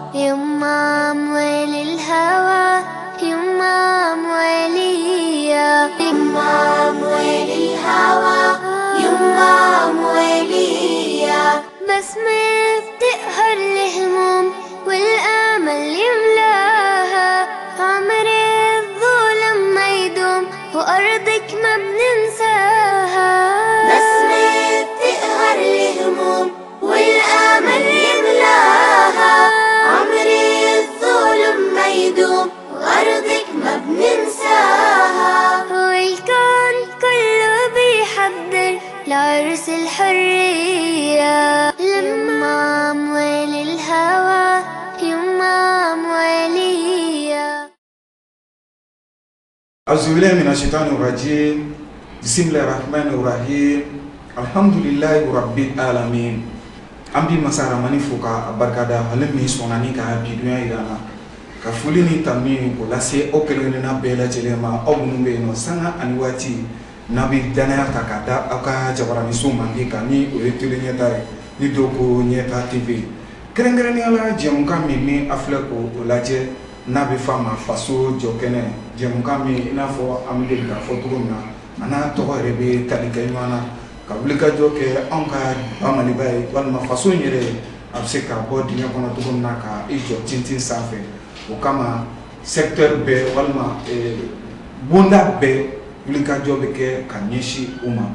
يما أموال الهوى يما أمواليا يما أموال الهوى يما أمواليا بسمة بتقهر الهموم والأمل يملاها عمر الظلم ما يدوم وأرضك ما بننساها بسمة بتقهر الهموم والأمل يملاها عمر الظلم ما يدوم وأرضك ما بننساها والكون كله بيحضر لعرس الحرية لما أموال الهوى يما أموالية. أعوذ بالله من الشيطان الرجيم بسم الله الرحمن الرحيم الحمد لله رب العالمين. An bi masa Ramani fo ka barikada, ale min sɔnna ni ka bidunya yira an na, ka foli ni tanuni k'o lase aw kelen kelenna bɛɛ lajɛlen ma, aw minnu bɛ yen nɔ sanga ani waati n'a bɛ danaya ta ka da aw ka jabaraniso mandi kan, ni o ye Télé Ɲɛta ye, ni dɔw ko Ɲɛta TV, kɛrɛnkɛrɛnnenya la jɛmukan min ni a filɛ k'o lajɛ, n'a bɛ f'a ma Faso Jɔ Kɛnɛ, jɛmukan min i n'a fɔ an bɛ deli k'a fɔ cogo min na, a n'a tɔgɔ yɛrɛ bɛ tali kɛ ɲɔgɔn na, ka wulikajɔ kɛ anw ka ba Maliba ye walima faso in yɛrɛ ye, a bɛ se ka bɔ dingɛ kɔnɔ cogo min na ka i jɔ tintin sanfɛ. O kama secteur bɛɛ walima bonda bɛɛ, wulikajɔ bɛ kɛ ka ɲɛsin o ma,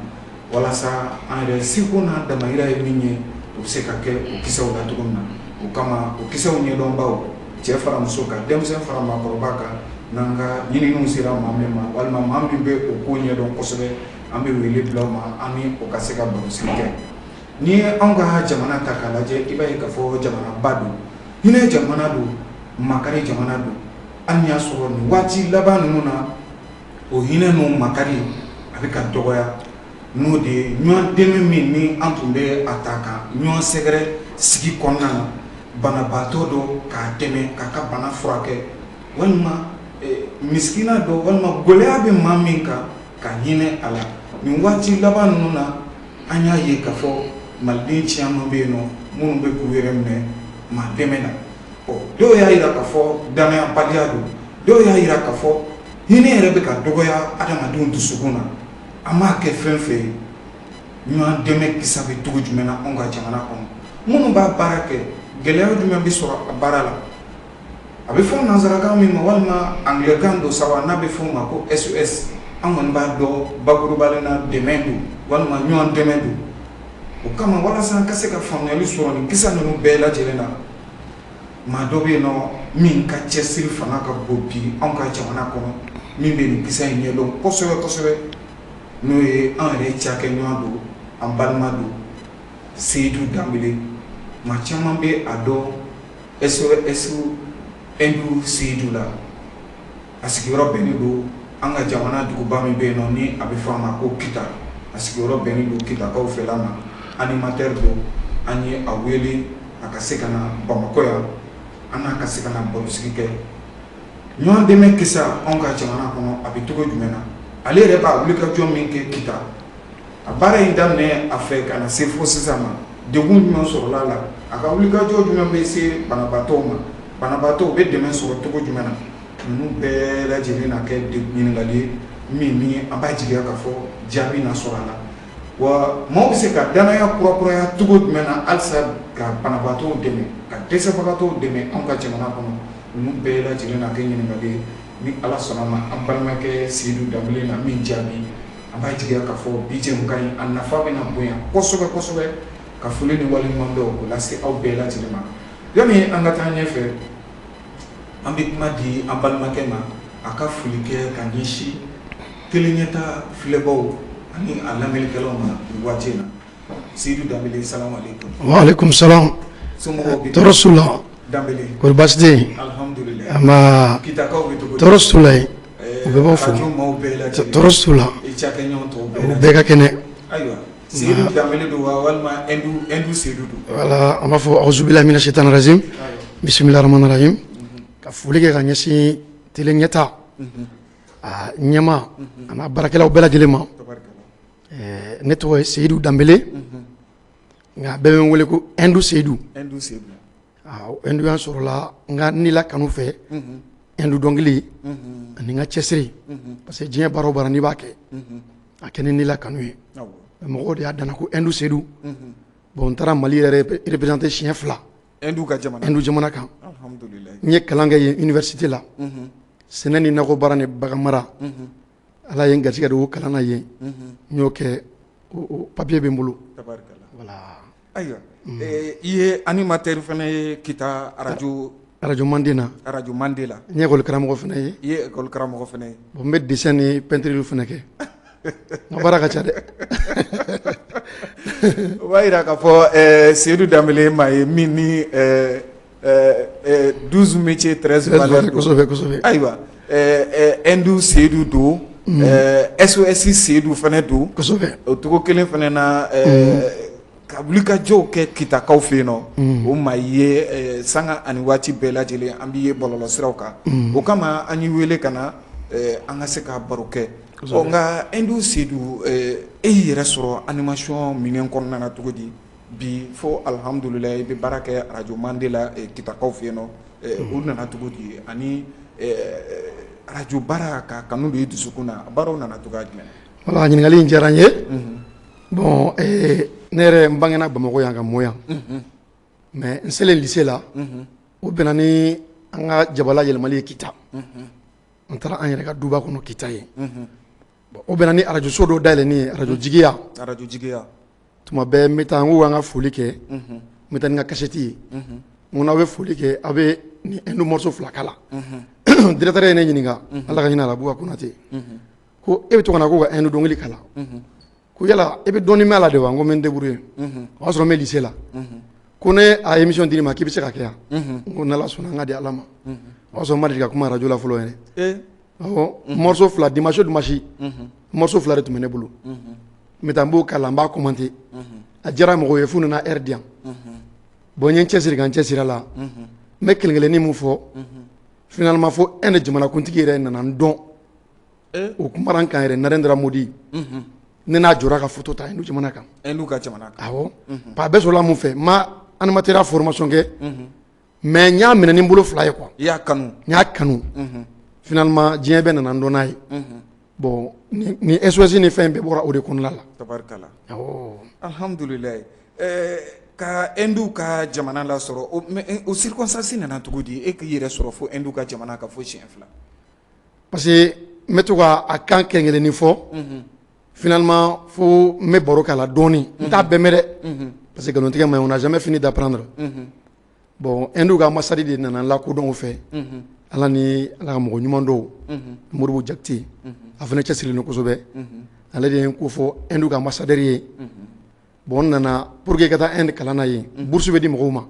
walasa an yɛrɛ seko n'a damayira ye min ye, o bɛ se ka kɛ o kisɛw la cogo min na. O kama o kisɛw ɲɛdɔnbaw, cɛ fara muso kan, denmisɛn fara maakɔrɔba kan, n'an ka ɲininiw sera maa min ma walima maa min bɛ o ko ɲɛdɔn kosɛbɛ, an bɛ wele bila o ma, an ni o ka se ka barosigi kɛ. N'i ye anw ka jamana ta k'a lajɛ, i b'a ye k'a fɔ jamanaba don, hinɛ jamana don, makari jamana don. Hali n'i y'a sɔrɔ nin waati laban ninnu na, o hinɛ n'o makari a bɛ ka dɔgɔya, n'o de ye ɲɔgɔn dɛmɛ min ni an tun bɛ a ta ka ɲɔgɔn sɛgɛrɛ sigi kɔnɔna na, banabaatɔ dɔ k'a dɛmɛ k'a ka bana furakɛ, walima misikina dɔ, walima gɛlɛya bɛ maa min kan, ka hinɛ a la. Nin waati laban ninnu na, an y'a ye k'a fɔ maliden caman bɛ yen nɔ minnu bɛ k'u yɛrɛ minɛ maa dɛmɛ na. Ɔ, dɔw y'a jira k'a fɔ danayabaliya don, dɔw y'a jira k'a fɔ hinɛ yɛrɛ bɛ ka dɔgɔya adamadenw dusukun na. An b'a kɛ fɛn fɛn ye, ɲɔgɔn dɛmɛ kisa bɛ cogo jumɛn na anw ka jamana kɔnɔ? Minnu b'a baara kɛ, gɛlɛya jumɛn bɛ sɔrɔ a baara la? A bɛ fɔ nanzarakan min ma walima angilɛkan don sa wa, n'a bɛ fɔ o ma ko SOS, an kɔni b'a dɔn bakurubalen na dɛmɛ don walima ɲɔgɔn dɛmɛ don. O kama, walasa an ka se ka faamuyali sɔrɔ nin kisa ninnu bɛɛ lajɛlen na, maa dɔ bɛ yen nɔ min ka cɛsiri fanga ka bon bi anw ka jamana kɔnɔ, min bɛ nin kisa in ɲɛdɔn kosɛbɛ kosɛbɛ, n'o ye an yɛrɛ cakɛɲɔgɔn don, an balima don, Seyidu Danbele. Maa caman bɛ a dɔn SOS Hindu Seyidu la. A sigiyɔrɔ bɛnnen don an ka jamana duguba min bɛ yen nɔ, ni a bɛ fɔ a ma ko Kita, a sigiyɔrɔ bɛnnen don Kitakaw fɛla ma. Animateur don. An ye a wele a ka se ka na Bamakɔ yan, an n'a ka se ka na barosigi kɛ ɲɔgɔn dɛmɛ kisa anw ka jamana kɔnɔ, a bɛ cogo jumɛn na, ale yɛrɛ b'a wulikajɔ min kɛ Kita, a baara in daminɛ a fɛ ka na se fo sisan ma, degun jumɛn sɔrɔla a la, a ka wulikajɔ jumɛn bɛ se banabaatɔw ma, banabaatɔw bɛ dɛmɛ sɔrɔ cogo jumɛn na. Ninnu bɛɛ lajɛlen na kɛ ɲininkali ye min ni an b'a jigiya k'a fɔ jaabi na sɔrɔ a la. Wa maaw bɛ se ka danaya kurakuraya cogo jumɛn na halisa ka banabaatɔw dɛmɛ, ka dɛsɛbagatɔw dɛmɛ anw ka jamana kɔnɔ? Ninnu bɛɛ lajɛlen na kɛ ɲininkali ye ni Ala sɔnna ma an balimakɛ Seyidu Danbele na min jaabi. An b'a jigiya k'a fɔ bi jɛmukan in a nafa bɛna bonya kosɛbɛ kosɛbɛ. Ka foli ni waleɲuman dɔn o lase aw bɛɛ lajɛlen ma. Yanni an ka taa ɲɛfɛ, an bɛ kuma di an balimakɛ ma, a ka foli kɛ ka ɲɛsin Télé Ɲɛta filɛbaw ani a lamɛnnikɛlaw ma nin waati in na. Seyidu Danbele, salamu aleykum. Wa aleykum salam. Somɔgɔw bɛ? Tɔɔrɔ s'u la. Danbele. Kɔri baasi tɛ yen? Alhamdulilayi. Nba. Kitakaw bɛ cogo di? Tɔɔrɔ s'u la yen. U bɛɛ b'aw fo. Radio maaw bɛɛ lajɛlen. Tɔɔrɔ s'u la. I cakɛɲɔgɔn tɔw bɛɛ. U bɛɛ ka kɛnɛ. Ayiwa, Seyidu Danbele don wa walima Hindu Seyidu don? Voilà, an b'a fɔ auzubilahi mina shaitani rajim. Bisimilahi rahmani rahim. Ka foli kɛ ka ɲɛsin Télé Ɲɛta a ɲɛma a n'a baarakɛlaw bɛɛ lajɛlen ma. Ne tɔgɔ ye Seyidu Danbele, nka bɛɛ bɛ n wele ko Hindu Seyidu. Hindu Seyidu. Hinduya sɔrɔla n ka nila kanu fɛ, hindu dɔnkili ani n ka cɛsiri, parce que diɲɛ baara o baara n'i b'a kɛ, a kɛ ni nila kanu ye. Mɔgɔw de y'a danna ko Hindu Seyidu. Bon, n taara Mali yɛrɛ représenter siɲɛ 2. Hindu ka jamana. Hindu jamana kan. N ye kalan kɛ yen université la, sɛnɛ ni nakɔ baara ni bagan mara. Ala ye n garijɛgɛ don o kalan na yen, n y'o kɛ, o papier bɛ n bolo. Voilà. Ayiwa, i ye animateur fana ye Kita arajo. Arajo Mande na. Arajo Mande la. N ye école karamɔgɔ fana ye. I ye école karamɔgɔ fana ye. Bon, n bɛ dessin ni peinture fana kɛ. N ka baara ka ca dɛ. O b'a jira k'a fɔ Seyidu Danbele ye maa ye min ni 12 métiers 13 valeurs. Kosɛbɛ kosɛbɛ. Ayiwa, Hindu Seyidu don, SOS Seyidu fana don. Kosɛbɛ. O cogo kelen fana na, ka wulikajɔw kɛ Kitakaw fɛ yen nɔ, o maa ye sanga ani waati bɛɛ lajɛlen an b'i ye bɔlɔlɔsiraw kan. O kama an y'i wele ka na an ka se ka baro kɛ. Ɔ nka Hindu Seyidu, e y'i yɛrɛ sɔrɔ animation minɛn kɔnɔna na cogo di bi fo alihamudulilayi i bɛ baara kɛ arajo Mande la Kitakaw fɛ yen nɔ, o nana cogo di, ani arajo baara ka kanu don i dusukun na, a baaraw nana cogoya jumɛn? Voilà, ɲininkali in diyara n ye. Bon, ne yɛrɛ n bangena Bamakɔ yan ka mɔ yan, mais n selen lycée la, o bɛnna ni an ka jabala yɛlɛmali ye Kita. An taara an yɛrɛ ka duba kɔnɔ Kita ye. Bon, o bɛnna ni arajo so dɔ dayɛlɛnni ye, arajo Jigiya. Arajo Jigiya. Tuma bɛɛ n bɛ taa, n ko an ka foli kɛ, n bɛ taa ni n ka kasɛti ye. N ko n'aw bɛ foli kɛ, aw bɛ ni hindu morceau 2 k'a la. Directeur ye ne ɲininka, Ala ka hinɛ a la, Buba Konate, ko e bɛ to ka na ko ka hindu dɔnkili k'a la, ko yala e bɛ dɔɔnin mɛn a la de wa? N ko n bɛ n débrouiller. O y'a sɔrɔ n bɛ lycée la. Ko ne a émission dir'i ma k'i bɛ se ka kɛ yan? N ko n'Ala sɔnna, an ka di Ala ma. O y'a sɔrɔ n ma deli ka kuma arajo la fɔlɔ yɛrɛ. Awɔ, morceau 2, dimanche o dimanche, morceau 2 de tun bɛ ne bolo. N bɛ taa, n b'o k'a la, n b'a commenter. A diyara mɔgɔw ye f'u nana heure di yan. Bon, n ye n cɛsiri ka n cɛsiri a la. N bɛ kelen kelennin mun fɔ, finalement fo Inde jamanakuntigi yɛrɛ nana n dɔn. O kumara n kan yɛrɛ, Narendra Modi. Ne n'a jɔra ka photo ta Hindu jamana kan. Hindu ka jamana kan. Awɔ. A bɛɛ sɔrɔla mun fɛ? N ma animateur formation kɛ, mais n y'a minɛ ni n bolo 2 ye quoi. I y'a kanu. N y'a kanu. Finalement diɲɛ bɛɛ nana n dɔn n'a ye. Bon, ni SOS ni fɛn bɛɛ bɔra o de kɔnɔna la. Tabarikala. Awɔ. Alhamdulilayi. Ka Hindu ka jamana lasɔrɔ, mais o circonstance nana cogo di e k'i yɛrɛ sɔrɔ fo Hindu ka jamana kan fo siɲɛ 2? Parce que n bɛ to ka a kan kelen kelennin fɔ. Finalement fo n bɛ baro k'a la dɔɔnin. N t'a bɛɛ mɛn dɛ. Parce que nkalontigɛ man ɲi, on n'a jamais fini d'apprendre. Bon, Hindu ka ambassade de nana n lakodɔn o fɛ. Ala ni Ala ka mɔgɔ ɲuman dɔw. Modibo Jakite. A fana cɛsirilen don kosɛbɛ. Ale de ye n ko fɔ Hindu ka ambassadeur ye. Bon, n nana pour que i ka taa Inde kalan na yen, bourse bɛ di mɔgɔw ma.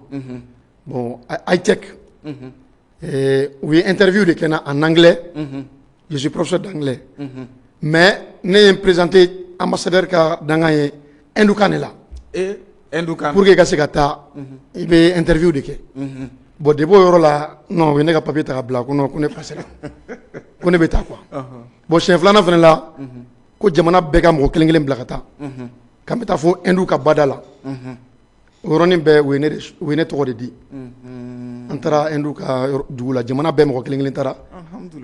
Bon, HITEC, u ye interview de kɛ n na en anglais. Je suis professeur d'anglais. Mais ne ye n présenté ambassadeur ka dankan ye hindu kan de la. Hindu kan. Pour que i ka se ka taa, i bɛ interview de kɛ. Bon, depuis o yɔrɔ la, non, u ye ne ka papier ta ka bila ko non, ko ne passera. Ko ne bɛ taa quoi. Bon, siɲɛ 2nan fana la, ko jamana bɛɛ ka mɔgɔ kelen kelen bila ka taa. K'an bɛ taa fo Hindu ka bada la. O yɔrɔnin bɛɛ u ye ne tɔgɔ de di. An taara Hindu ka dugu la, jamana bɛɛ mɔgɔ kelen kelen taara.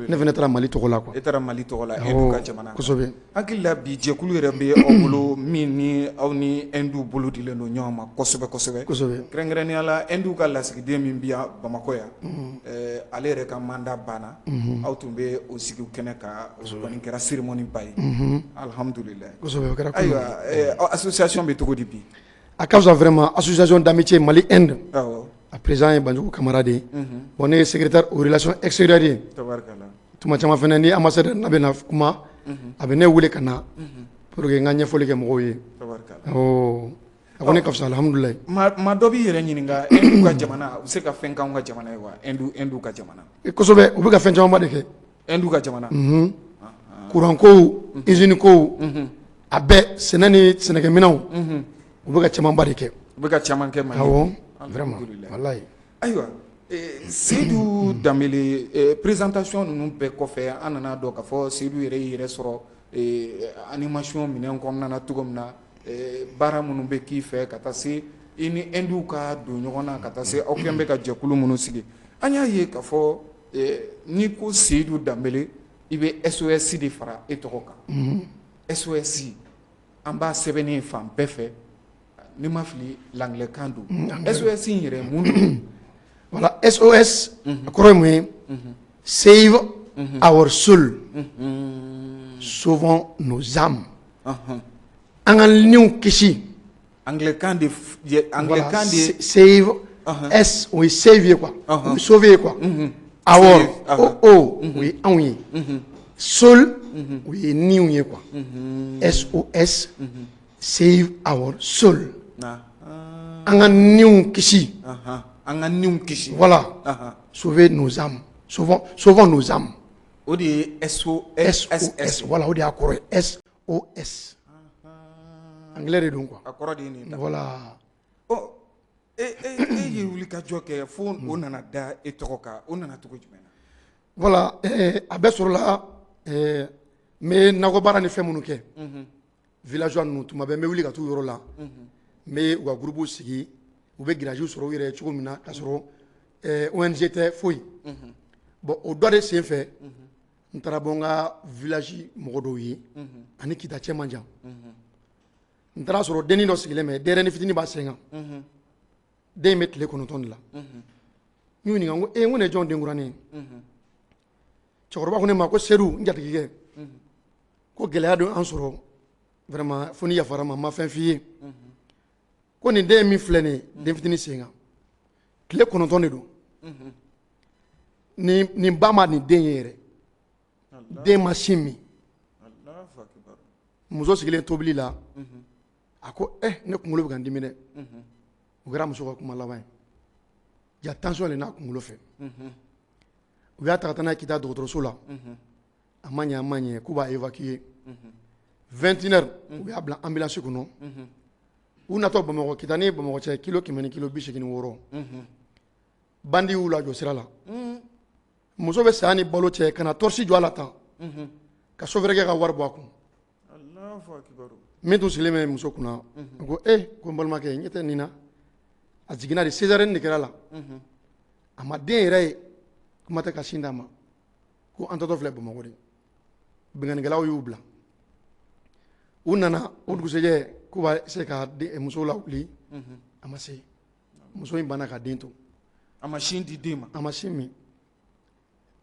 Ne fana taara Mali tɔgɔ la quoi. E taara Mali tɔgɔ la Hindu ka jamana kan. Kosɛbɛ. Hakili la bi jɛkulu yɛrɛ bɛ aw bolo min ni aw ni Hindu bolo dilen don ɲɔgɔn ma kosɛbɛ kosɛbɛ. Kosɛbɛ. Kɛrɛnkɛrɛnnenya la Hindu ka lasigiden min bɛ yan Bamakɔ yan, ale yɛrɛ ka mandat banna. Aw tun bɛ o sigi kɛnɛ kan, o kɔni kɛra cérémonie ba ye. Alhamdulilayi. Kosɛbɛ, o kɛra. Ayiwa, association bɛ cogo di bi? A ka fisa vraiment, association d'amitié Mali Inde. A président ye Banjugu Kamara de ye. Bon, ne ye secrétaire aux relations extérieures ye. Tuma caman fana ni ambassadeur n'a bɛna kuma, a bɛ ne wele ka na pour que n ka ɲɛfɔli kɛ mɔgɔw ye. Awɔ. A kɔni ka fisa alhamdulilayi. Maa dɔ b'i yɛrɛ ɲininka Hindu ka jamana u bɛ se ka fɛn k'anw ka jamana ye wa? Hindu ka jamana. Kosɛbɛ, u bɛ ka fɛn camanba de kɛ. Hindu ka jamana. Courant kow, usine kow, a bɛɛ, sɛnɛ ni sɛnɛkɛminɛnw, u bɛ ka camanba de kɛ. U bɛ ka caman kɛ Mali. Awɔ, vraiment, walayi. Ayiwa, Seyidu Danbele, présentation ninnu bɛɛ kɔfɛ, an nana dɔn k'a fɔ Seyidu yɛrɛ y'i yɛrɛ sɔrɔ animation minɛn kɔnɔna na cogo min na, baara minnu bɛ k'i fɛ ka taa se i ni Indiw ka don ɲɔgɔn na ka taa se aw kɛlen bɛ ka jɛkulu minnu sigi. An y'a ye k'a fɔ n'i ko Seyidu Danbele, i bɛ SOS de fara e tɔgɔ kan. SOS, an b'a sɛbɛnnen fan bɛɛ fɛ, ni ma fili l'anglais kan don. SOS in yɛrɛ, mun don? Voilà, SOS, a kɔrɔ ye mun ye? Save our soul. Sauvons nos âmes. An ka niw kisi. Anglais kan de, anglais kan de. Save, S, o ye save ye quoi. O ye sauver ye quoi. Our, O, O, o ye anw ye. Soul, o ye niw ye quoi. SOS, save our soul. An ka niw kisi. An ka niw kisi. Voilà. Sauver nos âmes. Sauvons, sauvons nos âmes. O de ye SOS. SOS. Voilà, o de y'a kɔrɔ ye. SOS. Anglais de don quoi. A kɔrɔ de ye nin ye. Voilà. Ɔ, e ye wuli ka jɔ kɛ fo o nana da e tɔgɔ kan, o nana cogo jumɛn na? Voilà, a bɛɛ sɔrɔla n bɛ nakɔ baara ni fɛn minnu kɛ. Villageois ninnu, tuma bɛɛ n bɛ wuli ka t'u yɔrɔ la. N bɛ u ka groupe sigi, u bɛ grillage sɔrɔ u yɛrɛ ye cogo min na, k'a sɔrɔ ONG tɛ foyi. Bon, o dɔ de sen fɛ, n taara bɔ n ka village mɔgɔ dɔw ye, ani Kita cɛ man jan. N taara sɔrɔ dennin dɔ sigilen bɛ, denyɛrɛnin fitinin b'a sen kan. Den in bɛ tile 9 de la. N y'u ɲininka, n ko ee, n ko nin ye jɔn denkuranin ye? Cɛkɔrɔba ko ne ma ko Sedu, n jatigikɛ, ko gɛlɛya dɔ an sɔrɔ vraiment, fo ni yafara ma, n ma fɛn f'i ye. Ko nin den min filɛ nin ye, den fitinin sen kan, tile 9 de don. Nin ba ma nin den ye yɛrɛ, den ma sin min. Muso sigilen tobili la, a ko eh, ne kunkolo bɛ ka n dimi dɛ. O kɛra muso ka kuma laban ye. Ja tension de n'a kunkolo fɛ. U y'a ta ka taa n'a ye Kita dɔgɔtɔrɔso la. A ma ɲɛ, a ma ɲɛ, k'u b'a évacuer. 21 heures, u y'a bila ambulance kɔnɔ. U natɔ Bamakɔ, Kita ni Bamakɔ cɛ kilo 100 ni kilo 86. Bandits y'u lajɔ sira la. Muso bɛ saya ni balo cɛ, ka na torche jɔ a la tan, ka chauffeur kɛ ka wari bɔ a kun. Min tun sigilen bɛ muso kunna, o ko e, ko n balimakɛ, ɲɛ tɛ nin na. A jiginna de, césarienne de kɛra la. A ma den yɛrɛ ye, kuma tɛ ka sin d'a ma. Ko an tatɔ filɛ Bamakɔ de. Binkannikɛlaw y'u bila. U nana o dugusɛjɛ k'u b'a se ka muso lawuli, a ma se. Muso in banna ka den to. A ma sin di den ma? A ma sin min.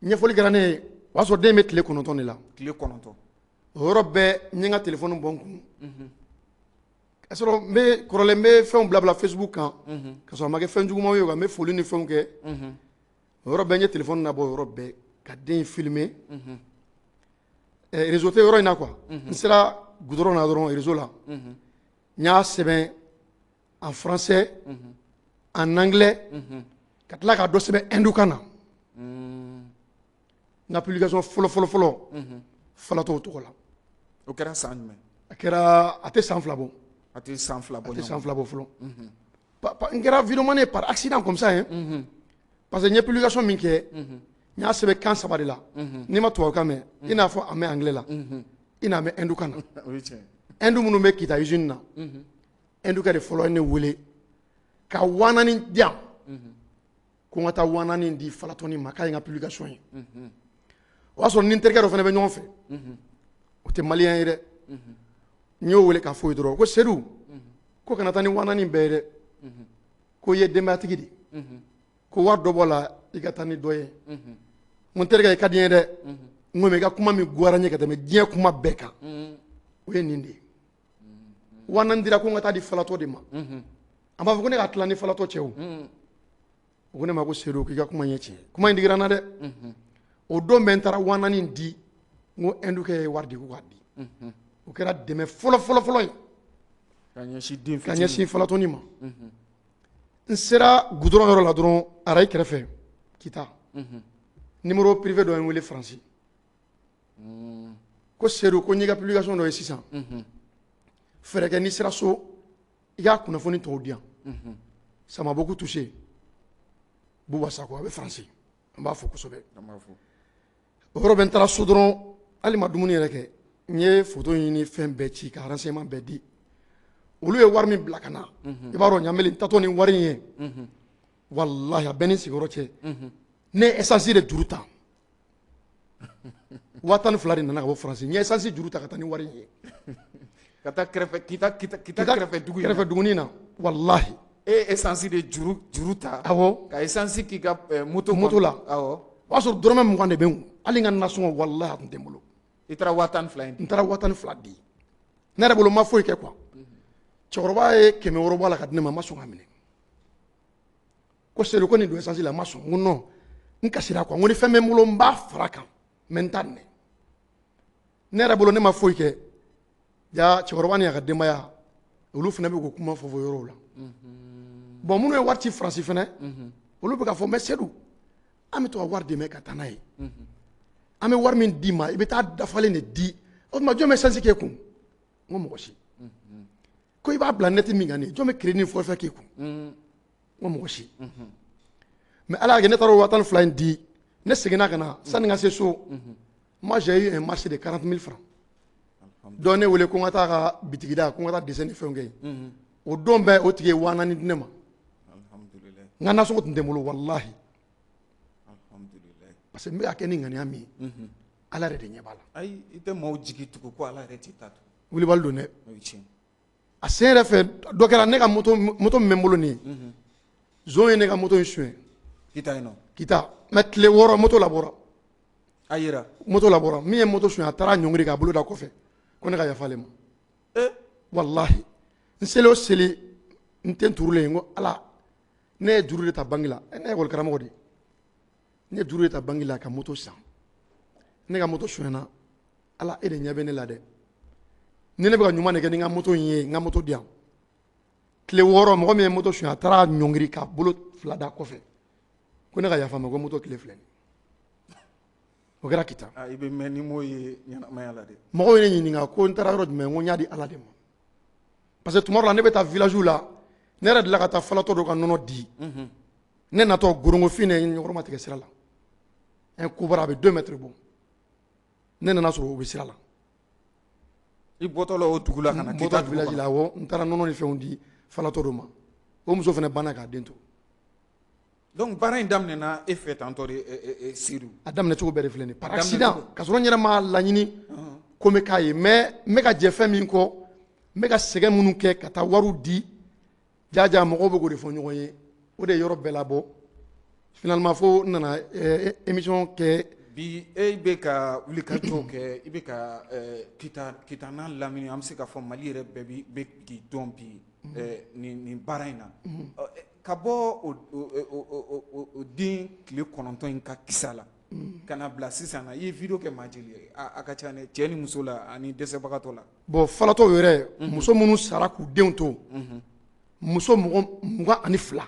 Ɲɛfɔli kɛra ne ye, o y'a sɔrɔ den bɛ tile 9 de la. Tile 9. O yɔrɔ bɛɛ, n ye n ka téléphone bɔ n kun. Ka sɔrɔ n bɛ kɔrɔlen, n bɛ fɛnw bila bila Facebook kan. Ka sɔrɔ a ma kɛ fɛn jugumanw ye, n bɛ foli ni fɛnw kɛ. O yɔrɔ bɛɛ, n ye téléphone nabɔ o yɔrɔ bɛɛ ka den filmer. Réseau tɛ yɔrɔ in na quoi. N sera goudron na dɔrɔn, réseau la. N y'a sɛbɛn en français, en anglais, ka tila k'a dɔ sɛbɛn hindukan na. N ka publication fɔlɔ fɔlɔ fɔlɔ falatɔw tɔgɔ la. O kɛra san jumɛn? A kɛra, a tɛ san 2 bɔ. A tɛ san 2 bɔ. A tɛ san 2 bɔ fɔlɔ. N kɛra vidéoman ye par accident comme ça hein. Parce que n ye publication min kɛ, n y'a sɛbɛn kan 3 de la. N'i ma tubabukan mɛn, i n'a fɔ a mɛn anglais la, i n'a mɛn hindukan na. O ye tiɲɛ. Hindu minnu bɛ Kita usine na, hindukɛ de fɔlɔ ye ne wele ka 4000 di yan, ko n ka taa 4000 di falatɔni ma, k'a ye n ka publication ye. O y'a sɔrɔ ni n terikɛ dɔ fana bɛ ɲɔgɔn fɛ, o tɛ malien ye dɛ. N y'o wele k'a fɔ ye dɔrɔn ko Sedu, ko kana taa ni 4000 bɛɛ ye dɛ, ko i ye denbayatigi de, ko wari dɔ bɔ la, i ka taa ni dɔ ye. N ko n terikɛ, i ka di n ye dɛ. N ko mais i ka kuma min goyara n ye ka tɛmɛ diɲɛ kuma bɛɛ kan, o ye nin de ye. 4000 dira ko n ka taa di falatɔ de ma, a b'a fɔ ko ne ka tila ni falatɔ cɛ. O ko ne ma ko Sedu, k'i ka kuma ye tiɲɛ, kuma in digira n na dɛ. O don bɛ n taara 4000 di, n ko hindukɛ ye wari di ko k'a di. O kɛra dɛmɛ fɔlɔ fɔlɔ fɔlɔ ye. Ka ɲɛsin den ka ɲɛsin falatɔni ma. N sera goudron yɔrɔ la dɔrɔn, arayi kɛrɛfɛ Kita, numéro privé dɔ ye n wele Faransi, ko Sedu, ko n y'i ka publication dɔ ye sisan, fɛɛrɛ kɛ n'i sera so, i k'a kunnafoni tɔw di yan. Ça m'a beaucoup touché. Buba Sako, a bɛ Faransi, an b'a fɔ kosɛbɛ. O yɔrɔ bɛ, n taara so dɔrɔn, hali ma dumuni yɛrɛ kɛ, n ye photo ɲini, fɛn bɛɛ ci, ka renseignement bɛɛ di. Olu ye wari min bila ka na, i b'a dɔn, Ɲamele, n tatɔ ni wari in ye, walahi, a bɛɛ ni sigiyɔrɔ cɛ, ne ye essence de juru ta. 12,000 de nana ka bɔ Faransi. N ye essence juru ta ka taa ni wari in ye. Ka taa kɛrɛfɛ Kita, Kita, Kita kɛrɛfɛ dugu in na. Kɛrɛfɛ duguni na, walahi. E ye essence de juru ta? Awɔ. Ka essence k'i ka moto? Moto la. Awɔ. O y'a sɔrɔ dɔrɔmɛ 20 de bɛ n kun. Hali n ka nasɔngɔ, walahi, a tun tɛ n bolo. I taara 12,000 in di? N taara 12,000 di. Ne yɛrɛ bolo, n ma foyi kɛ quoi. Cɛkɔrɔba ye 600 bɔ a la ka di ne ma, n ma sɔn k'a minɛ. Ko Seydou, ko nin don essence la. N ma sɔn. N ko non, n kasira quoi. N ko ni fɛn bɛ n bolo, n b'a fara kan, mais n t'a minɛ. Ne yɛrɛ bolo, ne ma foyi kɛ. Ja cɛkɔrɔba ni a ka denbaya, olu fana bɛ k'o kuma fɔ fɔ yɔrɔw la. Bon, minnu ye wari ci Faransi fana, olu bɛ k'a fɔ: mais Seydou, an bɛ to ka wari dɛmɛ ka taa n'a ye, an bɛ wari min d'i ma, i bɛ taa dafalen de di. O tuma, jɔn bɛ essence k'e kun? N ko mɔgɔ si. Ko i b'a bila net min kan nin, jɔn bɛ crédit ni forfait k'e kun? N ko mɔgɔ si. Mais Ala y'a kɛ, ne taara o 12,000 in di, ne seginna ka na. Sani n ka se so, moi, j'ai eu un marché de 40 000 francs. Dɔ ne wele ko n ka taa ka bitigida, ko n ka taa dessin ni fɛnw kɛ yen. O don bɛɛ, o tigi ye 4000 di ne ma. N ka nasɔngɔ tun tɛ n bolo, walahi, parce que n bɛ ka kɛ ni ŋaniya min ye, Ala yɛrɛ de ɲɛ b'a la. Ayi, i tɛ maaw jigi tugu ko Ala yɛrɛ t'i ta to. Wulibali don dɛ. A sen yɛrɛ fɛ, dɔ kɛra ne ka moto. Moto min bɛ n bolo nin ye, zon ye ne ka moto in suɲɛ. Kita yen nɔ? Kita. Mais tile 6, moto labɔra. A yera? Moto labɔra. Min ye moto suɲɛ, a taara ɲɔngiri k'a bolo da kɔfɛ ko ne ka yafa ale ma. Walahi, n seli o seli, n tɛ n turulen. N ko Ala, ne ye juru de ta banque la. Ne ye ekɔli karamɔgɔ de ye. Ne ye juru de ta banque la ka moto san. Ne ka moto suɲɛna. Ala, e de ɲɛ bɛ ne la dɛ. Ni ne bɛ ka ɲuman de kɛ ni n ka moto in ye, n ka moto di yan. Tile 6, mɔgɔ min ye moto suɲɛ, a taara ɲɔngiri k'a bolo fila da kɔfɛ ko ne ka yafa ma, ko moto tile filɛ nin. O kɛra Kita. I bɛ mɛn ni m'o ye ɲɛnamaya la dɛ. Mɔgɔw ye ne ɲininka ko n taara yɔrɔ jumɛn. N ko n y'a di Ala de ma, parce que tuma dɔ la, ne bɛ taa village la. Ne yɛrɛ delila ka taa falatɔ dɔ ka nɔnɔ di. Ne natɔ gorongofin de ye ɲɔgɔn ma tigɛ sira la. Un cobra, a bɛ 2 mètres bɔ. Ne nana sɔrɔ o bɛ sira la. I bɔtɔ la o dugu la ka na? N bɔtɔ village la, awɔ. N taara nɔnɔ ni fɛnw di falatɔ dɔ ma. O muso fana banna k'a den to. Donc baara in daminɛna e fɛ tantɔ de, Seydou? A daminɛ cogo bɛɛ de filɛ nin ye, par accident, ka sɔrɔ n yɛrɛ m'a laɲini ko n bɛ k'a ye. Mais n bɛ ka jɛ fɛn min kɔ, n bɛ ka sɛgɛn minnu kɛ ka taa wariw di jaja, mɔgɔw bɛ k'o de fɔ ɲɔgɔn ye. O de ye yɔrɔ bɛɛ labɔ finalement, fo n nana émission kɛ. Bi, e bɛ ka wulikajɔw kɛ, i bɛ ka Kita, Kita n'a lamini, an bɛ se k'a fɔ Mali yɛrɛ bɛɛ bɛ k'i dɔn bi nin baara in na. Ka bɔ o den tile 9 in ka kisa la ka na bila sisan na, i ye vidéo kɛ maa jeli ye? A ka ca dɛ, cɛ ni muso la ani dɛsɛbagatɔ la. Bon, falatɔw yɛrɛ, muso minnu sara k'u denw to, muso mɔgɔ 22.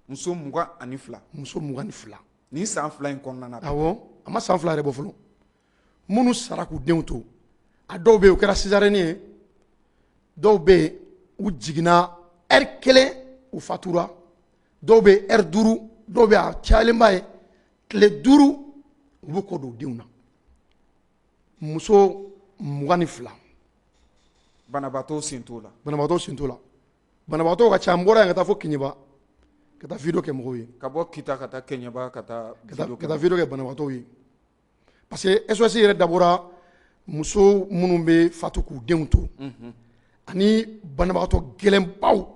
Muso 22? Muso 22. Nin san 2 in kɔnɔna na? Awɔ, a ma san 2 yɛrɛ bɔ fɔlɔ. Minnu sara k'u denw to, a dɔw bɛ yen, o kɛra césarienne ye. Dɔw bɛ yen, u jiginna heure kelen, u fatura. Dɔw bɛ yen, heure 5. Dɔw bɛ yen, a cayalenba ye tile 5, u b'u kɔ don u denw na. Muso 22. Banabaatɔ sen t'o la? Banabaatɔ sen t'o la. Banabaatɔ ka ca. N bɔra yan ka taa fo Keɲeba ka taa vidéo kɛ mɔgɔw ye. Ka bɔ Kita ka taa Keɲeba ka taa? Ka taa vidéo kɛ banabaatɔw ye, parce que SOS yɛrɛ dabɔra muso minnu bɛ fatu k'u denw to ani banabagatɔ gɛlɛnbaw,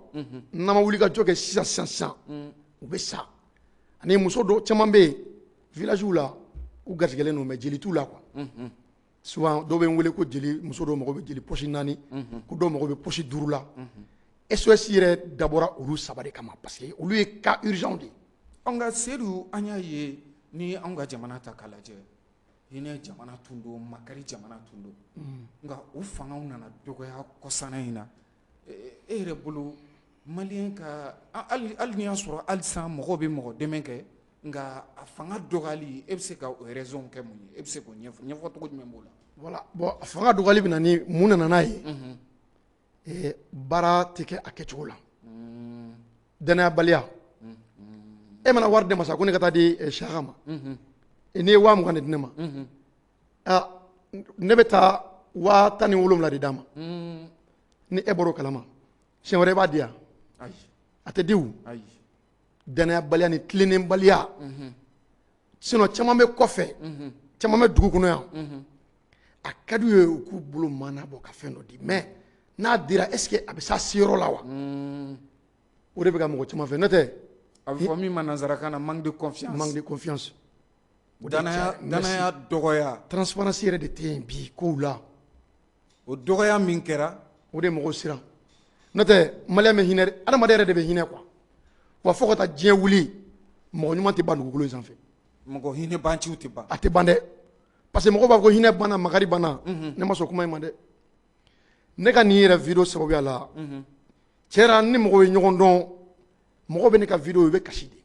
n'an ma wuli ka jɔ kɛ sisan sisan sisan, u bɛ sa. Ani muso dɔw caman bɛ yen village la, u garijɛgɛlen don, mais jeli t'u la quoi. Souvent, dɔw bɛ n wele ko jeli, muso dɔw mago bɛ jeli poche naani, ko dɔw mago bɛ poche duuru la. SOS yɛrɛ dabɔra olu saba de kama, parce que olu ye cas urgent de ye. Nka Seydou, an y'a ye, ni anw ka jamana ta k'a lajɛ, hinɛ jamana tun don, makari jamana tun don, nka o fangaw nana dɔgɔya kɔsana in na. E yɛrɛ bolo, maliyɛn ka, hali n'i y'a sɔrɔ halisa mɔgɔw bɛ mɔgɔ dɛmɛ kɛ, nka a fanga dɔgɔyali, e bɛ se ka o raison kɛ mun ye? E bɛ se k'o ɲɛfɔ ɲɛfɔ cogo jumɛn b'o la? Voilà, bon, a fanga dɔgɔyali bɛ na ni mun nana n'a ye? Baara tɛ kɛ a kɛcogo la, danayabaliya. E mana wari di ne ma sa ko ne ka taa di Saka ma, n'i ye 20,000 de di ne ma, ne bɛ taa 17,000 de d'a ma. Ni e bɔr'o kalama, siɲɛ wɛrɛ i b'a di yan? A tɛ di o. Danayabaliya ni tilennenbaliya. Sinon caman bɛ kɔfɛ, caman bɛ dugu kɔnɔ yan, a ka d'u ye u k'u bolo maana bɔ ka fɛn dɔ di, mais n'a dira, est ce que a bɛ s'a seyɔrɔ la wa? O de bɛ ka mɔgɔ caman fɛ, n'o tɛ. A bɛ fɔ min ma nanzarakan na manque de confiance. Manque de confiance. Danaya dɔgɔya. Transparence yɛrɛ de tɛ yen bi kow la. O dɔgɔya min kɛra. O de mɔgɔw siran, n'o tɛ maliyɛn bɛ hinɛ, adamaden yɛrɛ de bɛ hinɛ quoi. Wa fo ka taa diɲɛ wuli, mɔgɔ ɲuman tɛ ban dugukolo in sanfɛ. Mɔgɔ hinɛ banciw tɛ ban. A tɛ ban dɛ, parce que mɔgɔw b'a fɔ ko hinɛ banna, makari banna. Ne ma sɔn kuma in ma dɛ. Ne ka nin yɛrɛ vidéo sababuya la, cɛra ni mɔgɔw ye ɲɔgɔn dɔn, mɔgɔw bɛ ne ka vidéo, i bɛ kasi de.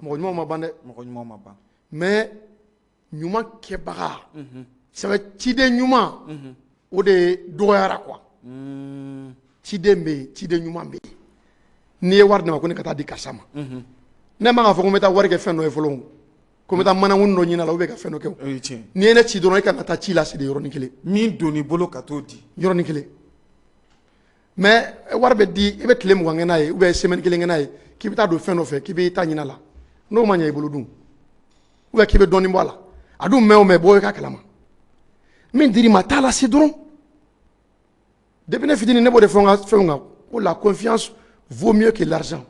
Mɔgɔ ɲumanw ma ban dɛ. Mɔgɔ ɲumanw ma ban. Mais ɲuman kɛbaga sɛbɛ, ciden ɲuman, o de dɔgɔyara quoi. Ciden bɛ yen, ciden ɲuman bɛ yen. N'i ye wari di ne ma ko ne ka taa di karisa ma, ne man k'a fɔ ko n bɛ taa wari kɛ fɛn dɔ ye fɔlɔ, ko n bɛ taa manakuni dɔ ɲini a la ou bien ka fɛn dɔ kɛ o. N'i ye ne ci dɔrɔn, e kan ka taa ci lase de yɔrɔnin kelen. Min donn'i bolo ka t'o di. Yɔrɔnin kelen. Mais wari bɛ di, i bɛ tile 20 kɛ n'a ye ou bien semaine kelen kɛ n'a ye, k'i bɛ taa don fɛn dɔ fɛ, k'i bɛ taa ɲini a la, n'o ma ɲɛ i bolo dun, ou bien k'i bɛ dɔɔnin bɔ a la, a dun mɛn o mɛn, bɔ i ka kalama. Min dir'i ma, taa lase dɔrɔn. Depuis ne fitinin, ne b'o de fɔ n ka fɛnw kan ko la confiance vaut mieux que l'argent.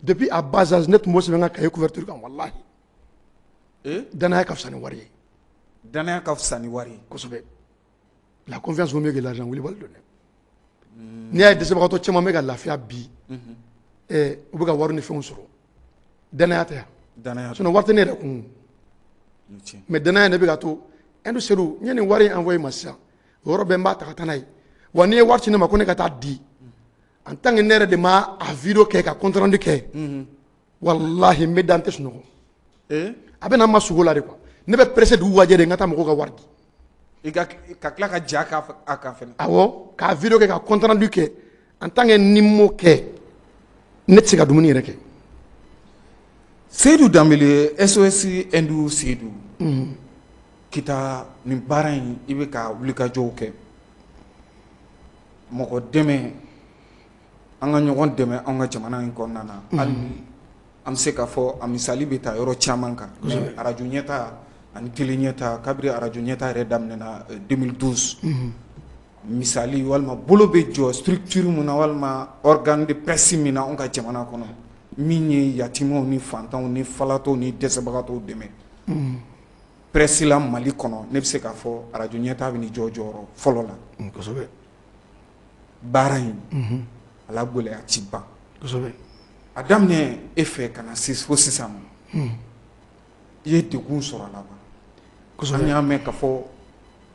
Depuis à bas âge, ne tun b'o sɛbɛn n ka cahier couverture kan, walahi. Danaya ka fisa ni wari ye. Danaya ka fisa ni wari ye. Kosɛbɛ. La confiance vaut mieux que l'argent. Wulibali don dɛ. N'i y'a ye dɛsɛbagatɔ caman bɛ ka lafiya bi, u bɛ ka wari ni fɛnw sɔrɔ, danaya tɛ yan? Sinon wari tɛ ne yɛrɛ kun, mais danaya ne bɛ ka to. Ɛndu Sedu, n ye nin wari in envoyé ma sisan, o yɔrɔ bɛɛ n b'a ta ka taa n'a ye. Wa n'i ye wari ci ne ma ko ne ka taa di, en tant que ne yɛrɛ de ma a vidéo kɛ ka compte rendu kɛ, walahi n bɛ da, n tɛ sunɔgɔ. A bɛ na n ma sugo la de quoi. Ne bɛ pressé dugu ka jɛ de, n ka taa mɔgɔw ka wari di. I ka ka tila ka ja k'a kan fɛnɛ. Awɔ, k'a vidéo kɛ ka compte rendu kɛ. En tant que ni m'o kɛ, ne tɛ se ka dumuni yɛrɛ kɛ. Seyidu Danbele, SOS Ɛndu Seyidu, Kita nin baara in, i bɛ ka wulikajɔw kɛ, mɔgɔ dɛmɛ, an ka ɲɔgɔn dɛmɛ an ka jamana in kɔnɔna na. Hali ni an bɛ se k'a fɔ a misali bɛ taa yɔrɔ caman kan, mais arajo ɲɛta ani télé ɲɛta, kabiri arajo ɲɛta yɛrɛ daminɛna 2012, misali walima bolo bɛ jɔ structure min na walima organe de presse min na anw ka jamana kɔnɔ, min ye yatimɛw ni fantanw ni falatɔw ni dɛsɛbagatɔw dɛmɛ presse la Mali kɔnɔ, ne bɛ se k'a fɔ arajo ɲɛta bɛ ni jɔ jɔyɔrɔ fɔlɔ la. Baara in, a la gɛlɛya ti ban. A daminɛ e fɛ ka na se fo sisan ma, i ye degun sɔrɔ a la wa? An y'a mɛn k'a fɔ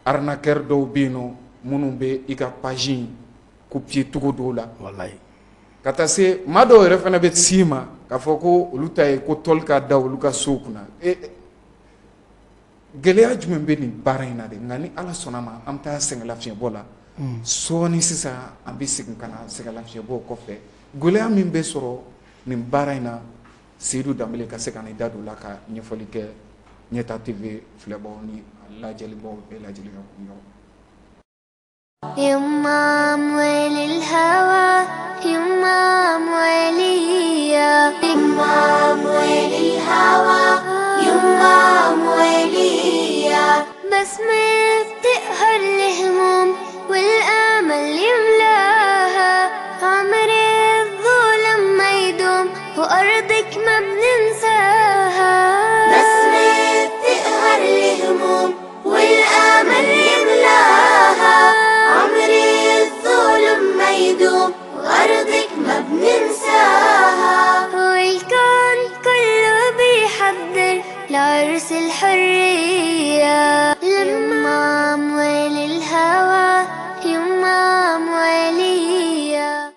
arnaqueur dɔw bɛ yen nɔ minnu bɛ i ka page in copier cogo dɔw la. Ka taa se maa dɔw yɛrɛ fana bɛ s'i ma k'a fɔ ko olu ta ye ko tɔli ka da olu ka sow kunna. Gɛlɛya jumɛn bɛ nin baara in na de? Nka ni Ala sɔnna ma, an bɛ taa sɛgɛnlafiɲɛbɔ la sɔɔni. Sisan an bɛ segin ka na sɛgɛnlafiɲɛbɔ kɔfɛ, gɛlɛya min bɛ sɔrɔ nin baara in na, Seyidu Danbele ka se ka da don la ka ɲɛfɔli kɛ Ɲɛta TV filɛbaw ni lajɛlibaw bɛɛ lajɛlen ka kun. يما أموال الهوى، يما أموالية، يما أموال الهوى، يما أموالية. بسمة بتقهر الهموم والآمل يملاها، عمر الظلم ما يدوم وأرضك ما بننساها. بسمة بتقهر الهموم والآمل يملاها، عمر الظلم ما يدوم وأرضك ما بننساها. والكون كله بيحضر لعرس الحرية، يما أموال الهوى، يما أموالية.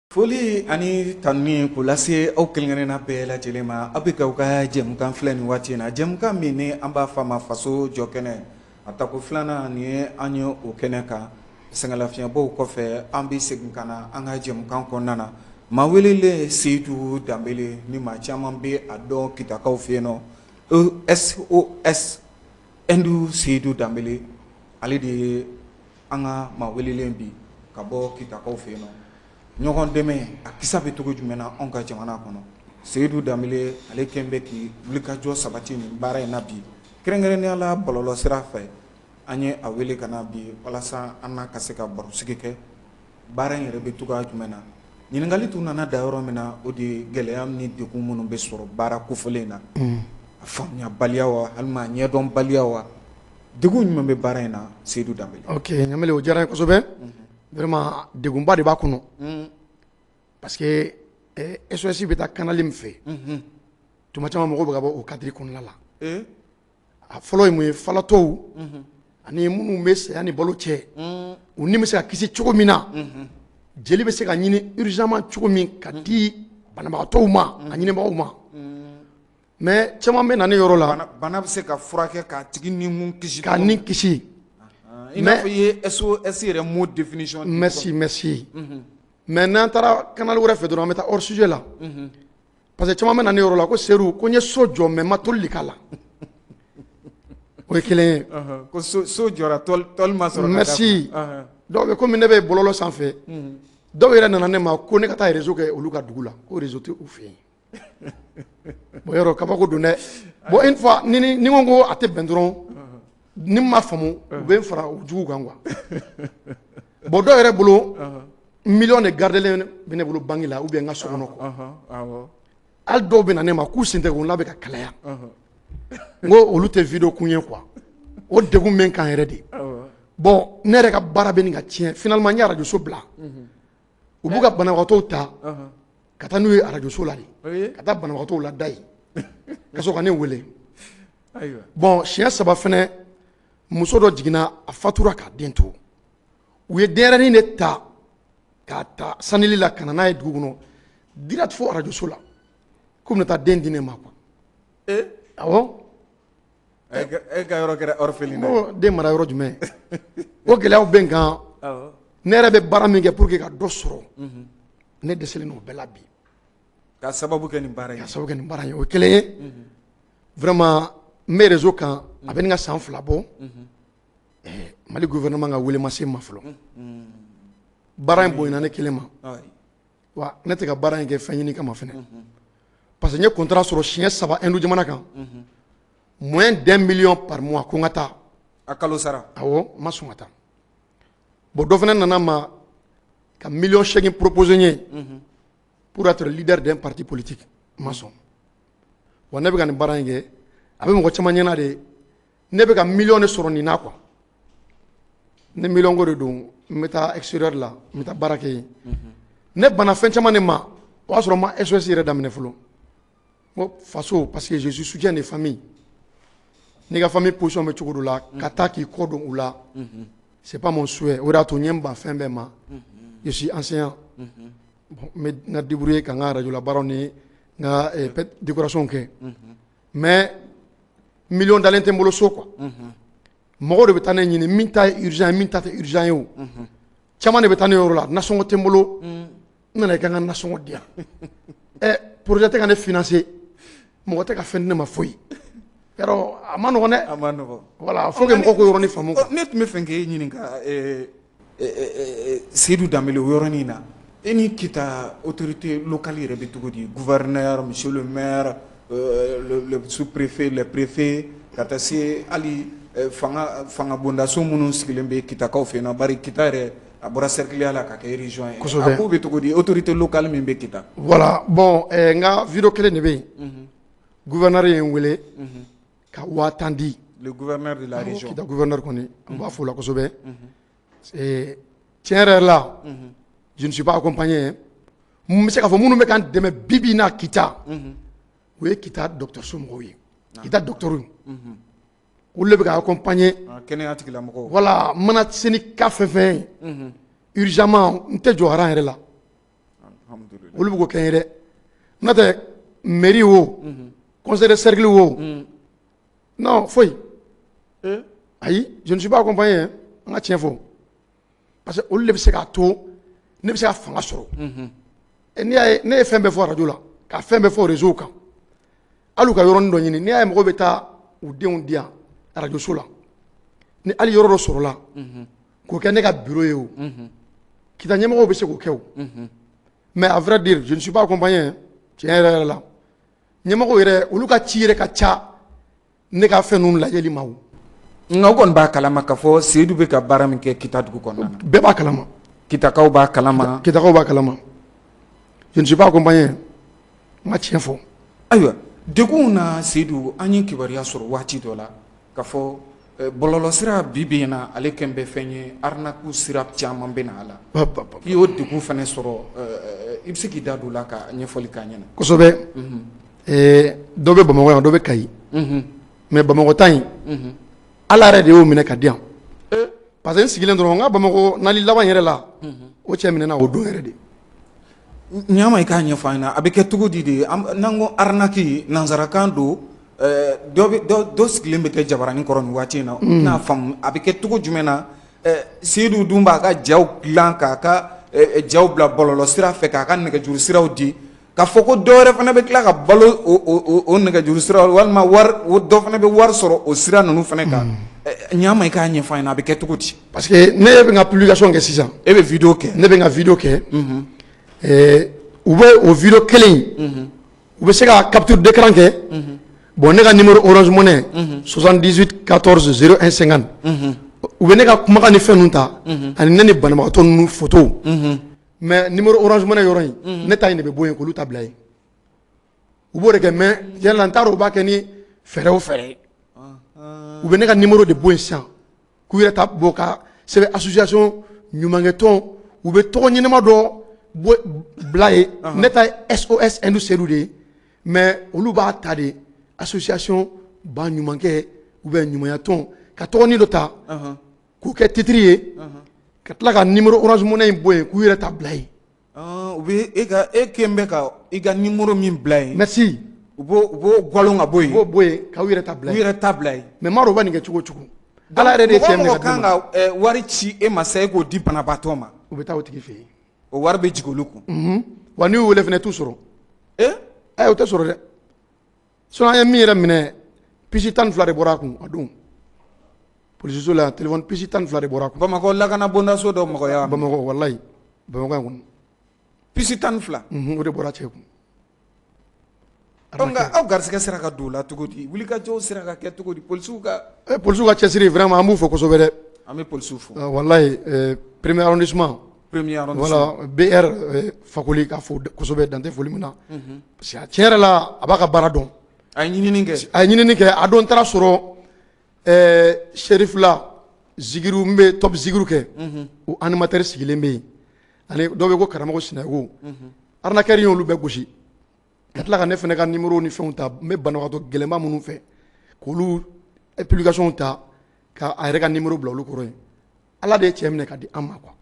Foli ani tanuni k'o lase aw kelen-kelenna bɛɛ lajɛlen ma. Aw bɛ ka aw ka jɛmukan filɛ nin waati in na, jɛmukan min ni an b'a fɔ a ma Faso jɔ kɛnɛ. A tako filanan nin ye an ye o kɛnɛ kan. Sɛgɛnlafiɲɛbɔw kɔfɛ, an bɛ segin ka na an ka jɛmukan kɔnɔna na. Maa welelen Seyidu Danbele, ni maa caman bɛ a dɔn Kitakaw fɛ yen nɔ, SOS Ɛndu Seyidu Danbele. Ale Ale de ye an ka maa welelen bi ka bɔ Kitakaw fɛ yen nɔ. Ɲɔgɔn dɛmɛ a kisa bɛ cogo jumɛn na anw ka jamana kɔnɔ? Seyidu Danbele, ale kɛlen bɛ k'i wulikajɔ sabati nin baara in na bi, kɛrɛnkɛrɛnnenya la bɔlɔlɔ sira fɛ. An ye a wele ka na bi walasa an n'a ka se ka barosigi kɛ baara in yɛrɛ bɛ cogoya jumɛn na. Ɲininkali tun nana da yɔrɔ min na, o de ye gɛlɛya ni degun minnu bɛ sɔrɔ baara kofɔlen in na, a faamuyabaliya wa, walima a ɲɛdɔnbaliya wa, degun jumɛn bɛ baara in na, Seyidu Danbele? Ok Ɲamele, o diyara n ye kosɛbɛ. Vraiment, degunba de b'a kɔnɔ, parce que SOS bɛ taa canal min fɛ, tuma caman mɔgɔw bɛ ka bɔ o cadre kɔnɔna la. A fɔlɔ ye mun ye? Falatɔw ani minnu bɛ saya ni balo cɛ, u ni bɛ se ka kisi cogo min na, jeli bɛ se ka ɲini urgemment cogo min ka di banabagatɔw ma, a ɲinibagaw ma. Mais caman bɛ na ne yɔrɔ la. Bana bɛ se ka furakɛ k'a tigi ni kisi. K'a ni kisi. I n'a fɔ i ye SOS yɛrɛ mot définition. Merci, merci. Mais n'an taara canal wɛrɛ fɛ dɔrɔn, an bɛ taa hors sujet la, parce que caman bɛ na ne yɔrɔ la ko Seyidu, ko n ye so jɔ mais n ma tôle de k'a la. O ye kelen ye. Ko so jɔra, tôle ma sɔrɔ. Merci. Dɔw bɛ komi ne bɛ bɔlɔlɔ sanfɛ, dɔw yɛrɛ nana ne ma ko ne ka taa réseau kɛ olu ka dugu la, ko réseau tɛ u fɛ yen. Bon, yɔrɔ kabako don dɛ. Bon, une fois ni ko a tɛ bɛn dɔrɔn, ni n ma faamu, u bɛ n fara u jugu kan quoi. Bon, dɔw yɛrɛ bolo, miliyɔn de gardelen bɛ ne bolo banque la ou bien n ka so kɔnɔ quoi. Hali dɔw bɛ na ne ma k'u sen tɛ ko bɛ ka kalaya. N ko olu tɛ vidéo kun ye quoi. O degun bɛ n kan yɛrɛ de. Bon, ne yɛrɛ ka baara bɛ nin ka tiɲɛ. Finalement, n ye arajoso bila. U b'u ka banabagatɔw ta ka taa n'u ye arajoso la de, ka taa banabagatɔw lada yen ka sɔrɔ ka ne wele. Bon, siɲɛ saba fɛnɛ, muso dɔ jiginna, a fatura k'a den to. U ye denyɛrɛnin de ta k'a ta sanili la ka na n'a ye dugu kɔnɔ direct fo arajoso la, k'u bɛna taa den di ne ma quoi. Awɔ. E ka yɔrɔ kɛra orphelinat ye. Den mara yɔrɔ jumɛn? O gɛlɛyaw bɛ n kan. Ne yɛrɛ bɛ baara min kɛ pour que ka dɔ sɔrɔ, ne dɛsɛlen don o bɛɛ la bi. Ka sababu kɛ nin baara in. Ka sababu kɛ nin baara in ye, o ye kelen ye. Vraiment, n bɛ réseau kan, a bɛ nin ka san 2 bɔ. Mali gouvernement ka wele ma se n ma fɔlɔ. Baara in bonyana ne kelen ma wa. Ne tɛ ka baara in kɛ fɛn ɲini kama fɛnɛ, parce que n ye contrat sɔrɔ siɲɛ saba Inde jamana kan, moins d'1 million par mois, ko n ka taa. A kalo sara. Awɔ, n ma sɔn ka taa. Bon, dɔ fana nana ma ka miliyɔn 8 proposer n ye pour être leader d'un parti politique, n ma sɔn. Wa ne bɛ ka nin baara in kɛ, a bɛ mɔgɔ caman ɲɛna de ne bɛ ka miliyɔn de sɔrɔ nin na quoi. Ne miliyɔn ko de don, n bɛ taa extérieur la, n bɛ taa baara kɛ yen. Ne banna fɛn caman de ma. O y'a sɔrɔ n ma SOS yɛrɛ daminɛ fɔlɔ. N ko faso, parce que je suis soutien de famille. N'i ka famille position bɛ cogo dɔ la, ka taa k'i kɔ don u la, c'est pas mon souhait. O de y'a to n ye n ban fɛn bɛɛ ma. Je suis enseignant. Bon, n bɛ n ka débrouiller ka n ka radio la baaraw ni n ka décoration kɛ, mais miliyɔn dalen tɛ n bolo so quoi. Mɔgɔw de bɛ taa ne ɲini, min ta ye urgent ye, min ta tɛ urgent ye. O caman de bɛ taa ne yɔrɔ la, nasɔngɔ tɛ n bolo, n nana i ka n ka nasɔngɔ di yan. Ɛ, projet tɛ ka ne financer, mɔgɔ tɛ ka fɛn di ne ma foyi. Yarɔ, a ma nɔgɔn dɛ. A ma nɔgɔn. Voilà, faut que mɔgɔw k'o yɔrɔnin faamu quoi. Ne tun bɛ fɛ k'e ɲininka, Seyidu Danbele, o yɔrɔnin na, e ni Kita autorité locale yɛrɛ bɛ cogo di? Gouverneur, monsieur le maire, le sous-préfet, le préfet, ka taa se hali fanga fangabondaso minnu sigilen bɛ Kitakaw fɛ yen nɔ, bari Kita yɛrɛ a bɔra cercle la ka kɛ région ye. Kosɛbɛ. A ko bɛ cogo di, autorité locale min bɛ Kita? Voilà, bon, n ka vidéo kelen de bɛ yen. Gouverneur ye n wele ka 10 000 di. Le gouverneur de la région. Kita gouverneur kɔni, an b'a fo la kosɛbɛ. Tiɲɛ yɛrɛ la, je ne suis pas accompagné. N bɛ se k'a fɔ minnu bɛ k'an dɛmɛ bi bi in na Kita, o ye Kita dɔgɔtɔrɔso mɔgɔw ye, Kita dɔgɔtɔrɔw, olu de bɛ ka accompagner. Kɛnɛya tigilamɔgɔw. Voilà, n mana se ni cas fɛn fɛn ye urgemment, n tɛ jɔ rang yɛrɛ la. Olu bɛ k'o kɛ n ye dɛ. N'o tɛ, mairie o, conseil de cercle o, non, foyi. Ayi, je ne suis pas accompagné. An ka tiɲɛ fɔ, parce que olu de bɛ se k'a to ne bɛ se ka fanga sɔrɔ. N'i y'a ye ne ye fɛn bɛɛ fɔ radio la, ka fɛn bɛɛ fɔ réseau kan, hali u ka yɔrɔnin dɔ ɲini. N'i y'a ye mɔgɔw bɛ taa u denw di yan arajoso la, Ni hali yɔrɔ dɔ sɔrɔla k'o kɛ ne ka bureau ye o, Kita ɲɛmɔgɔw bɛ se k'o kɛ o. Mais à vrai dire, je ne suis pas accompagné. Tiɲɛ yɛrɛ yɛrɛ la, ɲɛmɔgɔw yɛrɛ, olu ka ci yɛrɛ ka ca ne ka fɛn ninnu lajɛli ma o. Nka u kɔni b'a kalama k'a fɔ Seyidu bɛ ka baara min kɛ Kita dugu kɔnɔna na. Bɛɛ b'a kalama. Kitakaw b'a kalama. Kitakaw b'a kalama. Je ne suis pas accompagné, n ka tiɲɛ fɔ. Ayiwa, degunw na, Seyidu, an ye kibaruya sɔrɔ waati dɔ la k'a fɔ bɔlɔlɔsira bi bi in na, ale kɛn bɛ fɛn ye, arnaque sira caman bɛ na a la. I y'o degun fana sɔrɔ, i bɛ se k'i da don o la ka ɲɛfɔli k'an ɲɛna? Kosɛbɛ. Dɔ bɛ Bamakɔ yan, dɔ bɛ Kayi. Mais Bamakɔ ta in, Ala yɛrɛ de y'o minɛ ka di yan, parce que n sigilen dɔrɔn, n ka Bamakɔ nali laban yɛrɛ la, o cɛ minɛna o don yɛrɛ de. Ɲama, i k'a ɲɛfɔ an ɲɛna, a bɛ kɛ cogo di de? N'an ko arnaque, nanzarakan don, dɔ sigilen bɛ kɛ jabaranin kɔrɔ nin waati in na, n'a faamu a bɛ kɛ cogo jumɛn na? Seyidu dun b'a ka jaw dilan, k'a ka jaw bila bɔlɔlɔ sira fɛ, k'a ka nɛgɛjuru siraw di, k'a fɔ ko dɔ wɛrɛ fana bɛ tila ka balo o nɛgɛjuru sira, walima dɔ fana bɛ wari sɔrɔ o sira ninnu fana kan. Ɲama, i k'a ɲɛfɔ an ɲɛna, a bɛ kɛ cogo di? Parce que ne bɛ n ka publication kɛ sisan. E bɛ vidéo kɛ? Ne bɛ n ka vidéo kɛ. U bɛ o vidéo kelen in, u bɛ se ka capture d'écran kɛ. Bon, ne ka numéro Orange Money 78 14 01 50, u bɛ ne ka kumakan ni fɛn ninnu ta, ani ne ni banabagatɔ ninnu photo. Mais numéro Orange Money yɔrɔ in, ne ta in de bɛ bɔ yen k'olu ta bila yen. U b'o de kɛ. Mais tiɲɛ la, n t'a dɔn u b'a kɛ ni fɛɛrɛ o fɛɛrɛ ye. U bɛ ne ka numéro de bɔ yen sisan k'u yɛrɛ ta bɔ ka sɛbɛn association ɲumankɛtɔn. U bɛ tɔgɔ ɲɛnama dɔ bɔ bila yen. Ne ta ye SOS Hindu Seyidu de ye, mais olu b'a ta de association ba ɲumankɛ ou bien ɲumanyatɔn, ka tɔgɔnin dɔ ta k'o kɛ titre ye, ka tila ka numéro Orange Money in bɔ yen k'u yɛrɛ ta bila yen. U bɛ e ka, e kɛlen bɛ ka i ka numéro min bila yen. Merci. U b'o galon ka bɔ yen. U b'o bɔ yen k'aw yɛrɛ ta bila yen. U yɛrɛ ta bila yen. Mais n m'a dɔn u b'a nin kɛ cogo o cogo. Ala yɛrɛ de ye cɛ minɛ ka di ma. Mɔgɔ kan ka wari ci e ma sa, e k'o di banabaatɔ ma. U bɛ taa o tigi fɛ yen. O wari bɛ jigin olu kun. Wa n'i y'u wele fana, t'u sɔrɔ. Ɛ, o tɛ sɔrɔ dɛ. Sinon an ye min yɛrɛ minɛ, puce 12 de bɔra a kun a don. Polisiso la, téléphone puce 12 de bɔra a kun. Bamakɔ lakana bondaso dɔ mɔgɔ y'a. Bamakɔ, walayi, Bamakɔ yan kɔni. Puce 12. O de bɔra cɛ kun. Nka aw garisɛgɛ sera ka don o la cogo di? Wulikajɔw sera ka kɛ cogo di? Polisiw ka. Polisiw ka cɛsiri, vraiment, an b'u fo kosɛbɛ dɛ. An bɛ polisiw fo. Walayi, premier arrondissement. Premier arrondissement. Voilà, BR Fakoli, ka fo kosɛbɛ, dan tɛ foli min na. Parce que tiɲɛ yɛrɛ la, a b'a ka baara dɔn. A ye ɲinini kɛ. A ye ɲinini kɛ. A don taara sɔrɔ Serifila zikiru n bɛ top zikiru kɛ. O animateur sigilen bɛ yen. Ani dɔw bɛ ko karamɔgɔ Sinayogo. Arnaqueur y'olu bɛɛ gosi. Ka tila ka ne fana ka numéro ni fɛnw ta, n bɛ banabagatɔ gɛlɛnba minnu fɛ, k'olu publication ta ka a yɛrɛ ka numéro bila olu kɔrɔ yen. Ala de ye cɛ minɛ ka di an ma quoi.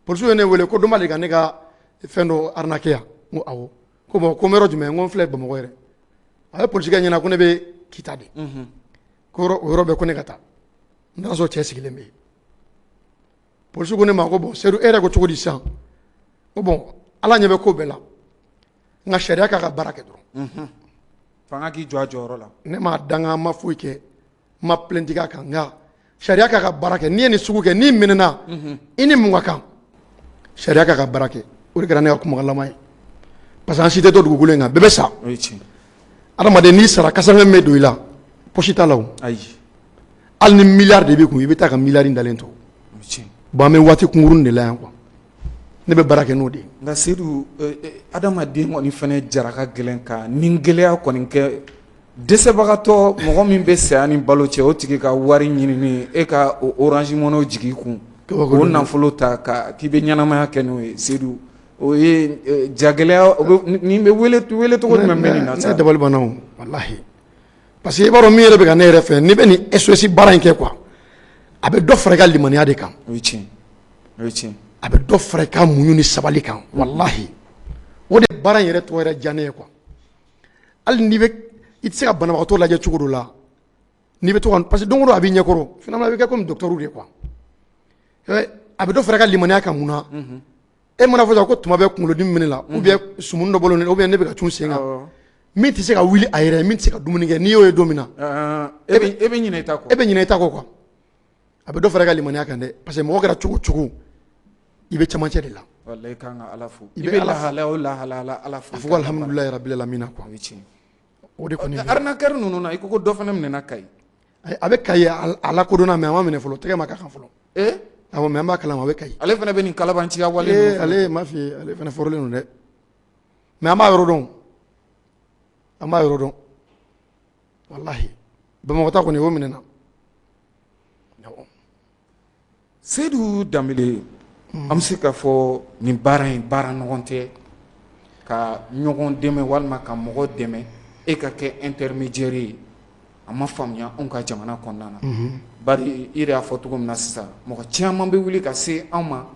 Polisiw ye ne wele ko dɔ ma deli ka ne ka fɛn dɔ arnaquer yan. N ko awɔ. Ko bon, ko n bɛ yɔrɔ jumɛn? N ko n filɛ Bamakɔ yɛrɛ. A ye polisikɛ ɲɛna ko ne bɛ Kita de. Ko o yɔrɔ bɛɛ ko ne ka taa. N taara sɔrɔ cɛ sigilen bɛ yen. Polisiw ko ne ma ko bon, Seyidu, e yɛrɛ ko cogo di sisan? Ko bon, Ala ɲɛ bɛ ko bɛɛ la. Nka sariya k'a ka baara kɛ dɔrɔn. Fanga k'i jɔ a jɔyɔrɔ la. Ne m'a danga, n ma foyi kɛ, n ma plainte k'a kan, nka sariya k'a ka baara kɛ. N'i ye nin sugu kɛ, n'i minɛna, i ni mun ka kan? Sariya k'a ka baara kɛ. O de kɛra ne ka kumakan laban ye. Parce que an si tɛ to dugukolo in kan, bɛɛ bɛ sa. O ye tiɲɛ. Adamaden, n'i sara, kasange min bɛ don i la, poche t'a la o. Ayi. Hali ni miliyari de b'i kun, i bɛ taa ka miliyari dalen to. O ye tiɲɛ. Bon, an bɛ waati kunkurunnin de la yan quoi. Ne bɛ baara kɛ n'o de ye. Nka Seyidu, adamaden kɔni fana jara ka gɛlɛn ka nin gɛlɛya kɔni kɛ dɛsɛbagatɔ, mɔgɔ min bɛ saya ni balo cɛ, o tigi ka wari ɲinini, e ka o Orange Money jigin i kun, o nafolo ta ka k'i bɛ ɲɛnamaya kɛ n'o ye. Seyidu, o ye jagɛlɛya, nin bɛ wele wele cogo jumɛn bɛ nin na sa? Ne dabali banna o, walahi. Parce que i b'a dɔn min yɛrɛ bɛ ka ne yɛrɛ fɛ, n'i bɛ nin SOS baara in kɛ quoi, a bɛ dɔ fara i ka limaniya de kan. O ye tiɲɛ, o ye tiɲɛ. A bɛ dɔ fara i ka muɲu ni sabali kan, walahi. O de baara in yɛrɛ tɔgɔ yɛrɛ diya ne ye quoi. Hali n'i bɛ, i tɛ se ka banabagatɔ lajɛ cogo dɔ la, n'i bɛ to ka, parce que don o don a b'i ɲɛkɔrɔ, finalement i bɛ kɛ comme docteur de quoi. A bɛ dɔ fara i ka limaniya kan mun na? E mana fɔ ko tuma bɛɛ kunkolodimi bɛ ne la, ou bien sumuni dɔ bɔlen, ou bien ne bɛ ka cun sen kan, min tɛ se ka wuli a yɛrɛ ye, min tɛ se ka dumuni kɛ, n'i y'o ye don min na, e bɛ ɲinɛ i ta kɔ. E bɛ ɲinɛ i ta kɔ quoi. A bɛ dɔ fara i ka limaniya kan dɛ, parce que mɔgɔ kɛra cogo cogo, i bɛ cɛmancɛ de la. Walahi, i kan ka Ala fo. I I bɛ bɛ Ala fo. Lahalaya o lahalaya la, Ala fo. A fɔ ko alhamdulilayi rabil alamina quoi. O ye tiɲɛ. O de kɔni bɛ. Arnaqueur ninnu na, i ko ko dɔ fana minɛna Kayi. A bɛ Kayi, a lakodɔnna, mais a ma minɛ fɔlɔ, tɛgɛ ma k'a kan fɔlɔ. Ee! Awɔ, mais an b'a kalama, a bɛ Kayi. Ale fana bɛ nin kalabanciya wale ee ninnu fana. Ale m'a f'i ye, ale fana fɔrɔlen don dɛ, mais an b'a yɔrɔ dɔn, an b'a yɔrɔ dɔn, walahi. Bamakɔ ta kɔni, o minɛna. Seyidu Danbele, an bɛ se k'a fɔ nin baara in, baara ɲɔgɔn tɛ ka ɲɔgɔn dɛmɛ walima ka mɔgɔ dɛmɛ, e ka kɛ intermédiaire ye, a ma faamuya anw ka jamana kɔnɔna na. Bari i yɛrɛ y'a fɔ cogo min na sisan, mɔgɔ caman bɛ wuli ka se anw ma: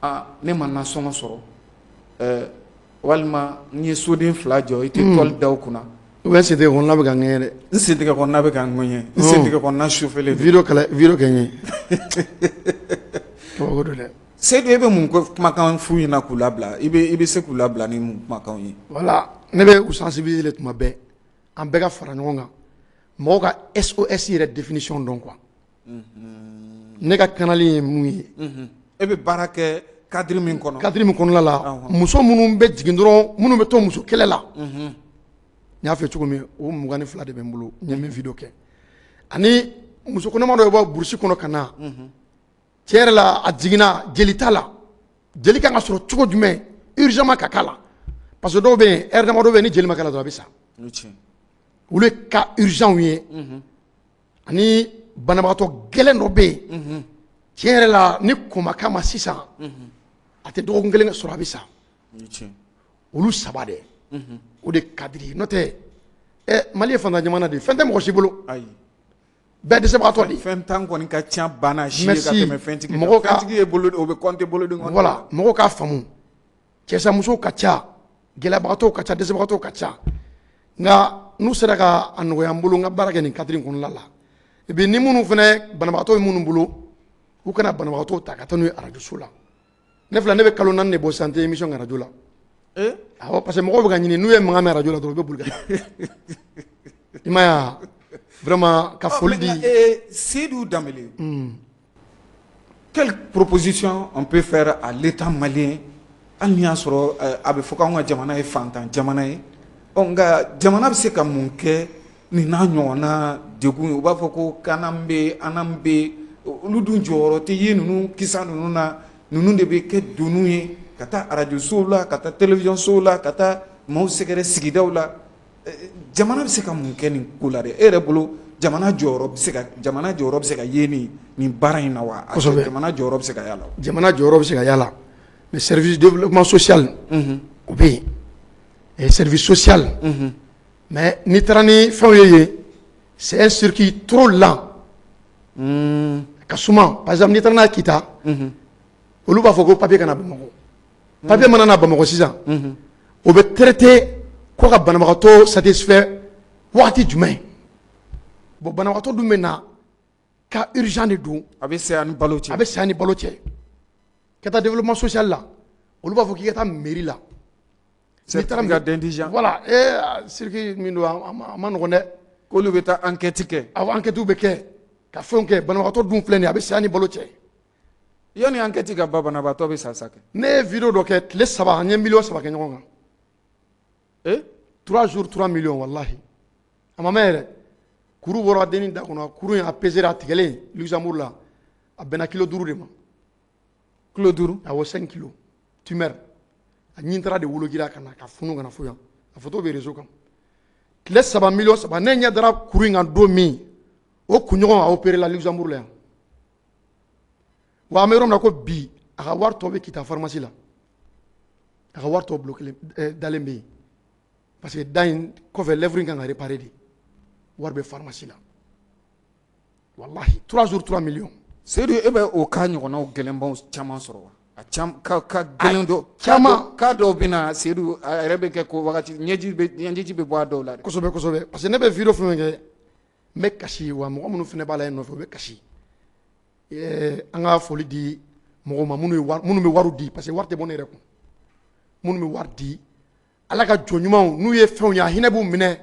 aa, ne ma nasɔngɔ sɔrɔ, walima n ye soden 2 jɔ, i tɛ tɔli da o kunna. Ou bien sentigɛ kɔnɔna bɛ ka ŋɛɲɛ dɛ. N sentigɛ kɔnɔna bɛ ka ŋɛɲɛ, n sentigɛ kɔnɔna sufɛlen. Vidéo kala, vidéo kɛ n ye, kabako don dɛ. Seyidu, e bɛ mun kumakan f'u ɲɛna k'u labila? I bɛ se k'u labila ni mun kumakanw ye? Voilà, ne bɛ u sensibiliser tuma bɛɛ, an bɛɛ ka fara ɲɔgɔn kan, mɔgɔw ka SOS yɛrɛ définition dɔn quoi. Ne ka canal ye mun ye? E bɛ baara kɛ cadre min kɔnɔ. Cadre min kɔnɔna la, muso minnu bɛ jigin dɔrɔn, minnu bɛ to muso kɛlɛ la, n y'a fɔ cogo min, o 22 de bɛ n bolo. N ye min vidéo kɛ, ani muso kɔnɔma dɔ bɛ bɔ brousse kɔnɔ ka na, tiɲɛ yɛrɛ la, a jiginna, jeli t'a la. Jeli kan ka sɔrɔ cogo jumɛn urgemment ka k'a la? Parce que dɔw bɛ yen, heure damadɔ bɛ yen, ni jeli ma k'a la dɔrɔn, a bɛ sa. Olu ye cas urgent ye. Ani banabagatɔ gɛlɛn dɔ bɛ yen, tiɲɛ yɛrɛ la, ni kɔn ma k'a ma sisan, a tɛ dɔgɔkun kelen sɔrɔ, a bɛ sa. Olu saba de, o de cadre ye. N'o tɛ, Mali ye fantan jamana de ye, fɛn tɛ mɔgɔ si bolo, bɛɛ dɛsɛbagatɔ de ye. Fɛn tan kɔni ka ca banna si ye ka tɛmɛ fɛntigi kan. Mɔgɔw ka fɛntigi ye bolo, o bɛ compter boloden kɔnɔ. Voilà, mɔgɔw k'a faamu, cɛsamusow ka ca, gɛlɛyabagatɔw ka ca, dɛsɛbagatɔw ka ca. Nka n'u sera ka a nɔgɔya n bolo, n ka baara kɛ nin cadre in kɔnɔna la. Et puis ni minnu fana banabagatɔ bɛ minnu bolo, u kana banabagatɔw ta ka taa n'u ye arajoso la. Ne filɛ, ne bɛ kalo 4 de bɔ sisan, n tɛ émission kɛ arajo la. Awɔ, parce que mɔgɔw bɛ ka ɲini, n'u ye mankan mɛn arajo la dɔrɔn, u bɛ boli ka taa. I ma ye wa? Vraiment, ka foli di. Seydou Dambélé, quelle proposition on peut faire à l'État malien, hali n'i y'a sɔrɔ a bɛ fɔ k'anw ka jamana ye fantan jamana ye? Ɔ, nka jamana bɛ se ka mun kɛ nin n'a ɲɔgɔnna degun ye? U b'a fɔ ko CANAM bɛ, ANAM bɛ, olu dun jɔyɔrɔ tɛ ye ninnu kisa ninnu na. Ninnu de bɛ kɛ doniw ye ka taa arajo sow la, ka taa télévision sow la, ka taa maaw sɛgɛrɛ sigidaw la. Jamana bɛ se ka mun kɛ nin ko la dɛ? E yɛrɛ bolo, jamana jɔyɔrɔ bɛ se ka ye nin baara in na wa? Kosɛbɛ. Jamana jɔyɔrɔ bɛ se ka y'a la wa? Jamana jɔyɔrɔ bɛ se ka y'a la, mais service développement social, o bɛ yen, service social. Mais n'i taara ni fɛnw ye yen, c'est un circuit trop lent, ka suma. Par exemple, n'i taara n'a ye Kita, olu b'a fɔ ko papier ka na Bamakɔ. Papier mana na Bamakɔ sisan, o bɛ traiter ko ka banabagatɔ satisfait waati jumɛn? Bon, banabagatɔ dun bɛ na, cas urgent de don. A bɛ saya ni balo cɛ. A bɛ saya ni balo cɛ. Ka taa développement social la, olu b'a fɔ k'i ka taa mairie la. Certificat d'indigent. Voilà, ee, circuit min don, a ma nɔgɔn dɛ. K'olu bɛ taa enquête kɛ. Awɔ, enquête bɛ kɛ ka fɛnw kɛ. Banabagatɔ dun filɛ nin ye, a bɛ saya ni balo cɛ. Yanni enquête ka ban, banabaatɔ bɛ sa sa kɛ. Ne ye vidéo dɔ kɛ tile 3, an ye miliyɔn 3 kɛ ɲɔgɔn kan. 3 jours, 3 millions, walahi. A ma mɛn yɛrɛ, kuru bɔra dennin da kɔnɔ. Kuru in, a pesera, a tigɛlen Luxembourg la, a bɛnna kilo 5 de ma. Kilo 5? Awɔ, 5 kilos. Tumeur a ɲin taara de wologira ka na ka funu ka na fo yan. A photo bɛ réseau kan. Tile 3, miliyɔn 3. Ne ɲɛ dara kuru in kan don min, o kunɲɔgɔn a opéré la Luxembourg la yan. Wa an bɛ yɔrɔ min na ko bi, a ka wari tɔ bɛ Kita pharmacie la. A ka wari tɔ bloqué dalen bɛ yen, parce que da in kɔfɛ, lèvre in kan ka réparer de. Wari bɛ pharmacie la, walahi. 3 jours, 3 millions. Seyidu, e bɛ o cas ɲɔgɔnnaw gɛlɛnbaw caman sɔrɔ wa? A caman ka gɛlɛn dɔ. Caman. Cas dɔw bɛ na, Seyidu, a yɛrɛ bɛ kɛ ko wagati ɲɛji bɛ bɔ a dɔw la dɛ. Kosɛbɛ, kosɛbɛ, parce que ne bɛ vidéo fɛn fɛn kɛ, n bɛ kasi. Wa mɔgɔ minnu fana b'a la yen nɔfɛ, u bɛ kasi. An ka foli di mɔgɔw ma minnu ye wari, minnu bɛ wariw di, parce que wari tɛ bɔ ne yɛrɛ kun. Minnu bɛ wari di, Ala ka jɔn ɲumanw, n'u ye fɛnw ye, a hinɛ b'u minɛ,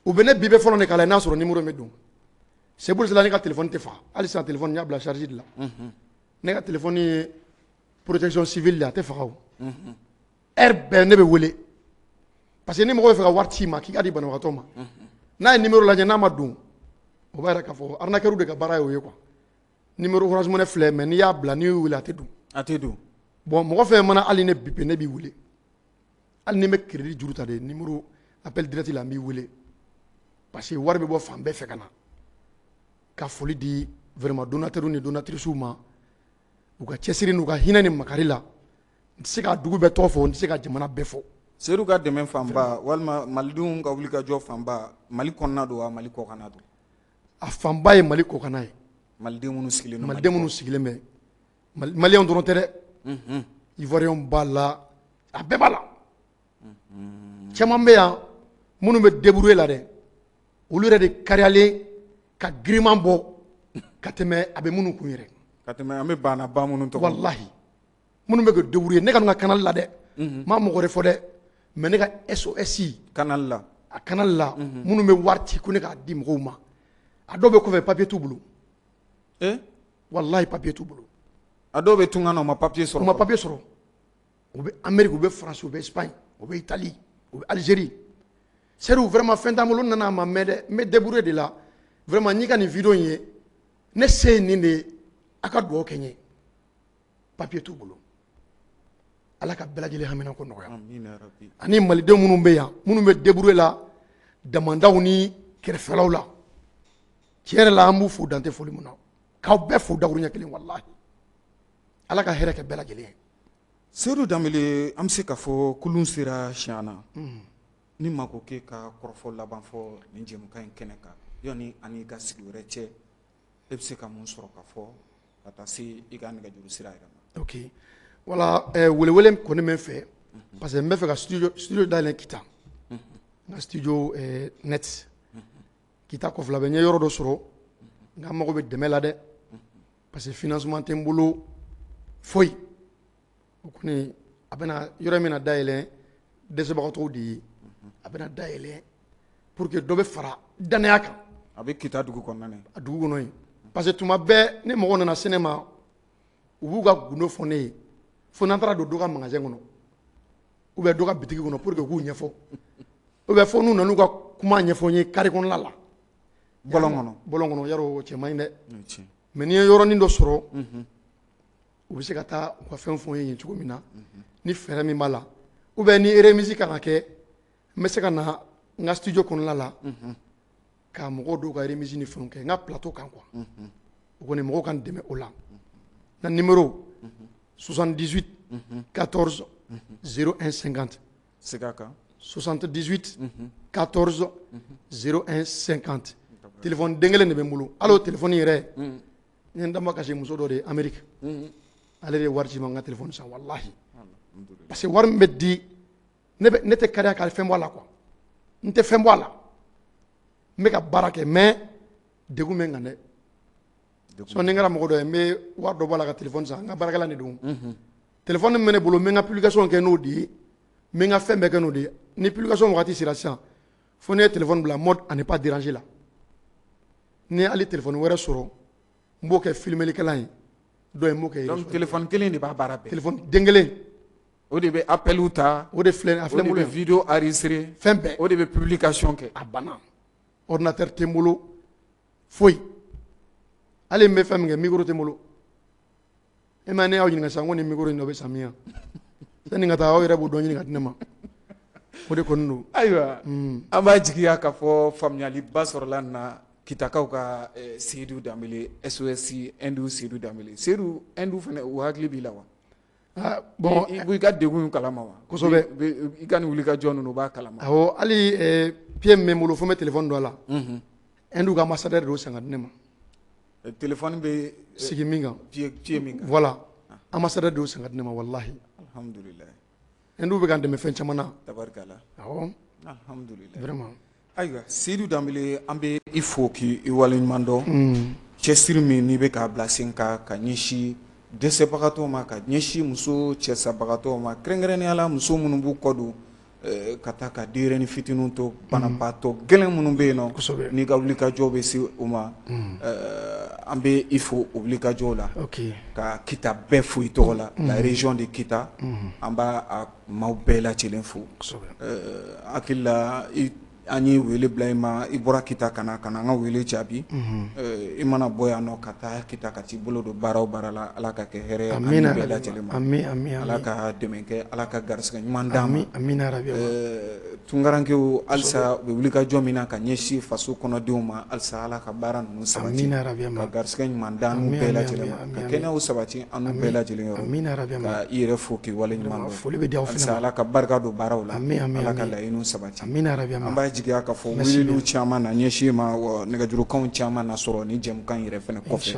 u bɛ ne bi bɛ fɔlɔ de k'a la. N'a sɔrɔ numéro bɛ don C'est pour cela ne ka téléphone tɛ faga. Hali sisan, téléphone, n y'a bila charge de la. Ne ka téléphone ye protection civile de, a tɛ faga. O heure bɛɛ ne bɛ wele, parce que ni mɔgɔ bɛ fɛ ka wari ci i ma k'i ka di banabagatɔ ma, n'a ye numéro lajɛ, n'a ma don, o b'a yira k'a fɔ arnaqueur de ka baara ye o ye quoi. Numéro Orange Money filɛ, mais n'i y'a bila, n'i y'u wele, a tɛ don. A tɛ don. Bon, mɔgɔ fɛn mana hali ne biper, ne b'i wele. Hali ni n bɛ crédit juru ta de, numéro appel direct la, n b'i wele, parce que wari bɛ bɔ fan bɛɛ fɛ ka na. Ka foli di vraiment donateurs ni donatrices ma, u ka cɛsiri n'u ka hinɛ ni makari la. N tɛ se ka dugu bɛɛ tɔgɔ fɔ, n tɛ se ka jamana bɛɛ fɔ. Seyidu ka dɛmɛ fanba walima malidenw ka wulikajɔ fanba, Mali kɔnɔna don wa, Mali kɔkanna don? A fanba ye Mali kɔkanna ye. Maliden minnu sigilen don. Maliden minnu sigilen bɛ, Maliyɛnw dɔrɔn tɛ dɛ, Ivoiriyɛnw b'a la, a bɛɛ b'a la. Caman bɛ yan minnu bɛ débrouiller la dɛ, olu yɛrɛ de kariyalen ka giriman bɔ ka tɛmɛ a bɛ minnu kun yɛrɛ. Ka tɛmɛ an bɛ banaba minnu tɔgɔ. Walahi, minnu bɛ ka débrouiller, ne ka n ka canal la dɛ, n m'a mɔgɔ wɛrɛ fɔ dɛ, mais ne ka SOS canal la. A canal la, minnu bɛ wari ci ko ne k'a di mɔgɔw ma, a dɔw bɛ kɔfɛ, papier t'u bolo. Walahi, papier t'u bolo. A dɔw bɛ tunga na, u ma papier sɔrɔ. U ma papier sɔrɔ. U bɛ Amérique, u bɛ France, u bɛ Espagne, u bɛ Italie, u bɛ Algérie. Seydou, vraiment, fɛn t'an bolo. N nana, a ma mɛn dɛ, n bɛ débrouiller de la. Vraiment, n y'i ka nin vidéo in ye, ne se ye nin de ye, a ka dugawu kɛ n ye. Papier t'u bolo. Ala ka bɛɛ lajɛlen hamina ko nɔgɔya. Amina rabi. Ani malidenw minnu bɛ yan, minnu bɛ débrouiller la damandaw ni kɛrɛfɛlaw la, tiɲɛ yɛrɛ la, an b'u fo dante foli mun na, k'aw bɛɛ fo dakuruɲɛ kelen. Walahi, Ala ka hɛrɛ kɛ bɛɛ lajɛlen ye. Seyidu Danbele, an bɛ se k'a fɔ kulun sera siɲɛ na. Ni maa ko k'e ka kɔrɔfɔ laban fɔ nin jɛmukan in kɛnɛ kan, yanni ani ka sigi wɛrɛ cɛ, e bɛ se ka mun sɔrɔ ka fɔ ka taa se i ka nɛgɛjuru sira yɛrɛ ma? Ok, voilà, welewele kɔni bɛ n fɛ, parce que n bɛ fɛ ka studio dayɛlɛ Kita, n ka studio net Kita kɔfɛla bɛ. N ye yɔrɔ dɔ sɔrɔ, nka n mago bɛ dɛmɛ la dɛ, parce que financement tɛ n bolo foyi. O kɔni, a bɛna yɔrɔ min na dayɛlɛ, dɛsɛbagatɔw de ye a bɛna dayɛlɛ, pour que dɔ bɛ fara danaya kan. A bɛ Kita dugu kɔnɔna na? A dugu kɔnɔ yen, parce que tuma bɛɛ ni mɔgɔw nana se ne ma, u b'u ka gundo fɔ ne ye, fo n'an taara don dɔ ka magasin kɔnɔ ou bien dɔ ka bitigi kɔnɔ pour que k'u ɲɛfɔ, ou bien fo n'u nan'u ka kuma ɲɛfɔ n ye carré kɔnɔna la. Bɔlɔn kɔnɔ. Bɔlɔn kɔnɔ, yarɔ, o cɛ man ɲi dɛ. Mais n'i ye yɔrɔnin dɔ sɔrɔ, u bɛ se ka taa u ka fɛn fɔ n ye yen cogo min na, ni fɛɛrɛ min b'a la, ou bien ni remise kan ka kɛ, n bɛ se ka na n ka studio kɔnɔna la ka mɔgɔw dɔw ka remise ni fɛnw kɛ n ka plateau kan quoi. O kɔni, mɔgɔw ka n dɛmɛ o la. N ka numéro, 78 14 01 50. Segin a kan. 78 14 01 50. Téléphone den kelen de bɛ n bolo. Hali o téléphone yɛrɛ, n ye n danba kasi muso dɔ de ye Amérique, ale de ye wari ci n ma n ka téléphone san. Walahi, parce que wari min bɛ di ne bɛ, ne tɛ kariya ka fɛn bɔ a la quoi, n tɛ fɛn bɔ a la. N bɛ ka baara kɛ, mais degun bɛ n kan dɛ. Sɔn ni n kɛra mɔgɔ dɔ ye, n bɛ wari dɔ bɔ a la ka téléphone san. N ka baarakɛla de don. Téléphone min bɛ ne bolo, n bɛ n ka publication kɛ n'o de ye, n bɛ n ka fɛn bɛɛ kɛ n'o de ye. Ni publication wagati sera sisan, fo ne ye téléphone bila mode à ne pas déranger la. Ni hali téléphone wɛrɛ sɔrɔ, n b'o kɛ filmelikɛla ye, dɔ ye n b'o kɛ. Donc téléphone kelen de b'a baara bɛɛ? Téléphone den kelen. O de bɛ appel ta? O de filɛ, a filɛ O n de bolo bɛ yan. vidéo enregistrer? Fɛn bɛɛ. O de bɛ publication kɛ? A banna. Ordinateur tɛ n bolo foyi. Hali n bɛ fɛn min kɛ, micro tɛ n bolo. E ma, ne y'aw ɲininka sisan ko nin micro in dɔ bɛ san min ya, sani ka taa, aw yɛrɛ b'o dɔn ɲini ka di ne ma. O de kɔni don. Ayiwa, an b'a jigiya k'a fɔ faamuyaliba sɔrɔla nin na. Kitakaw ka Seyidu Danbele, SOS Hindu Seyidu Danbele. Seyidu, Hindu fana, u hakili b'i la wa? Ah, bon. I b'i ka degun kalama wa? Kosɛbɛ. I ka nin wulikajɔ ninnu, u b'a kalama? Awɔ, hali pied min bɛ n bolo, fo n bɛ téléphone don a la. Hindu ka ambassadeur de y'o san ka di ne ma. Téléphone bɛ sigi min kan. Pied min kan. Voilà, ambassadeur de y'o san ka di ne ma, walahi. Alhamdulilayi. Hindu bɛ ka n dɛmɛ fɛn caman na. Tabarikala. Awɔ. Alhamdulilayi. Vraiment. Ayiwa, Seyidu Danbele, an bɛ i fo k'i waleɲuman dɔn. Cɛsiri min n'i bɛ k'a bila sen kan ka ɲɛsin dɛsɛbagatɔw ma, ka ɲɛsin muso cɛsabagatɔw ma, kɛrɛnkɛrɛnnenya la muso minnu b'u kɔ don Ka taa ka denyɛrɛnin fitininw to banabaatɔ gɛlɛn minnu bɛ yen nɔ n'i ka wulikajɔ bɛ se u ma an bɛ i fo o wulikajɔ la ka Kita bɛɛ fo i tɔgɔ la la région de Kita an b'a maaw bɛɛ lajɛlen fo hakili la an ye wele bila i ma i bɔra Kita ka na ka na an ka wele jaabi i mana bɔ yan nɔ ka taa Kita ka t'i bolo don baara o baara la Ala ka kɛ hɛrɛ ye an bɛɛ lajɛlen ma Ala ka dɛmɛ kɛ Ala ka garisɛgɛ ɲuman d'an ma tunkarankew halisa u bɛ wulikajɔ min na ka ɲɛsin faso kɔnɔdenw ma halisa Ala ka baara ninnu sabati ka garisɛgɛ ɲuman d'an bɛɛ lajɛlen ma ka kɛnɛyaw sabati an bɛɛ lajɛlen yɔrɔ ka i yɛrɛ fo k'i waleɲuman dɔn halisa Ala ka barika don baaraw la Ala ka laɲiniw sabati an b'a jigiya k'a fɔ weleliw caman na ɲɛsin ma nɛgɛjurukanw caman na sɔrɔ ni jɛmukan yɛrɛ fana kɔfɛ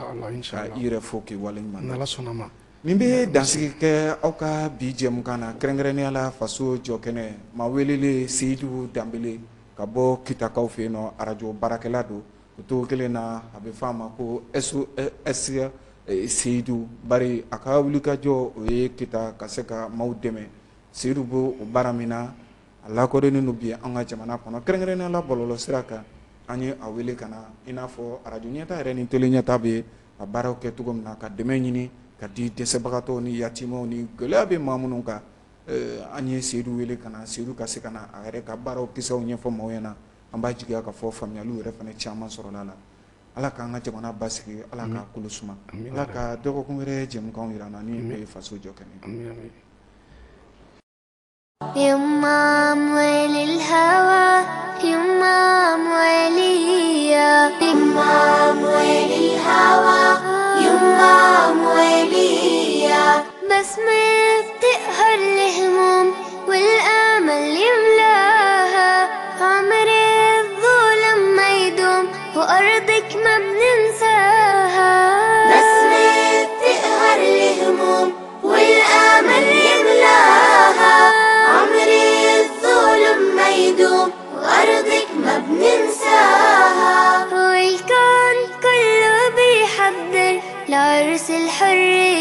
ka i yɛrɛ fo k'i waleɲuman dɔn nin bɛ dansigi kɛ aw ka bi jɛmukan na kɛrɛnkɛrɛnnenya la faso jɔ kɛnɛ maa welelen Seyidu Danbele ka bɔ Kitakaw fɛ yen nɔ arajo baarakɛla don o cogo kelen na a bɛ fɔ a ma ko SOS Seyidu bari a ka wulikajɔ o ye Kita ka se ka maaw dɛmɛ Seyidu b'o baara min na a lakodɔnnen don bi an ka jamana kɔnɔ kɛrɛnkɛrɛnnenya la bɔlɔlɔ sira kan an ye a wele ka na i n'a fɔ arajo ɲɛta yɛrɛ ni tele ɲɛta bɛ a baaraw kɛ cogo min na ka dɛmɛ ɲini ka di dɛsɛbagatɔw ni yatimaw ni gɛlɛya bɛ maa minnu kan an ye Seyidu wele ka na Seyidu ka se ka na a yɛrɛ ka baaraw kisaw ɲɛfɔ maaw ɲɛna an b'a jigiya k'a fɔ faamuyaliw yɛrɛ fana caman sɔrɔla la Ala k'an ka jamana basigi Ala k'a kolo suma Ala ka dɔgɔkun wɛrɛ jɛmukanw jira an na ni o ye faso jɔ kɛnɛ ye. الحرية.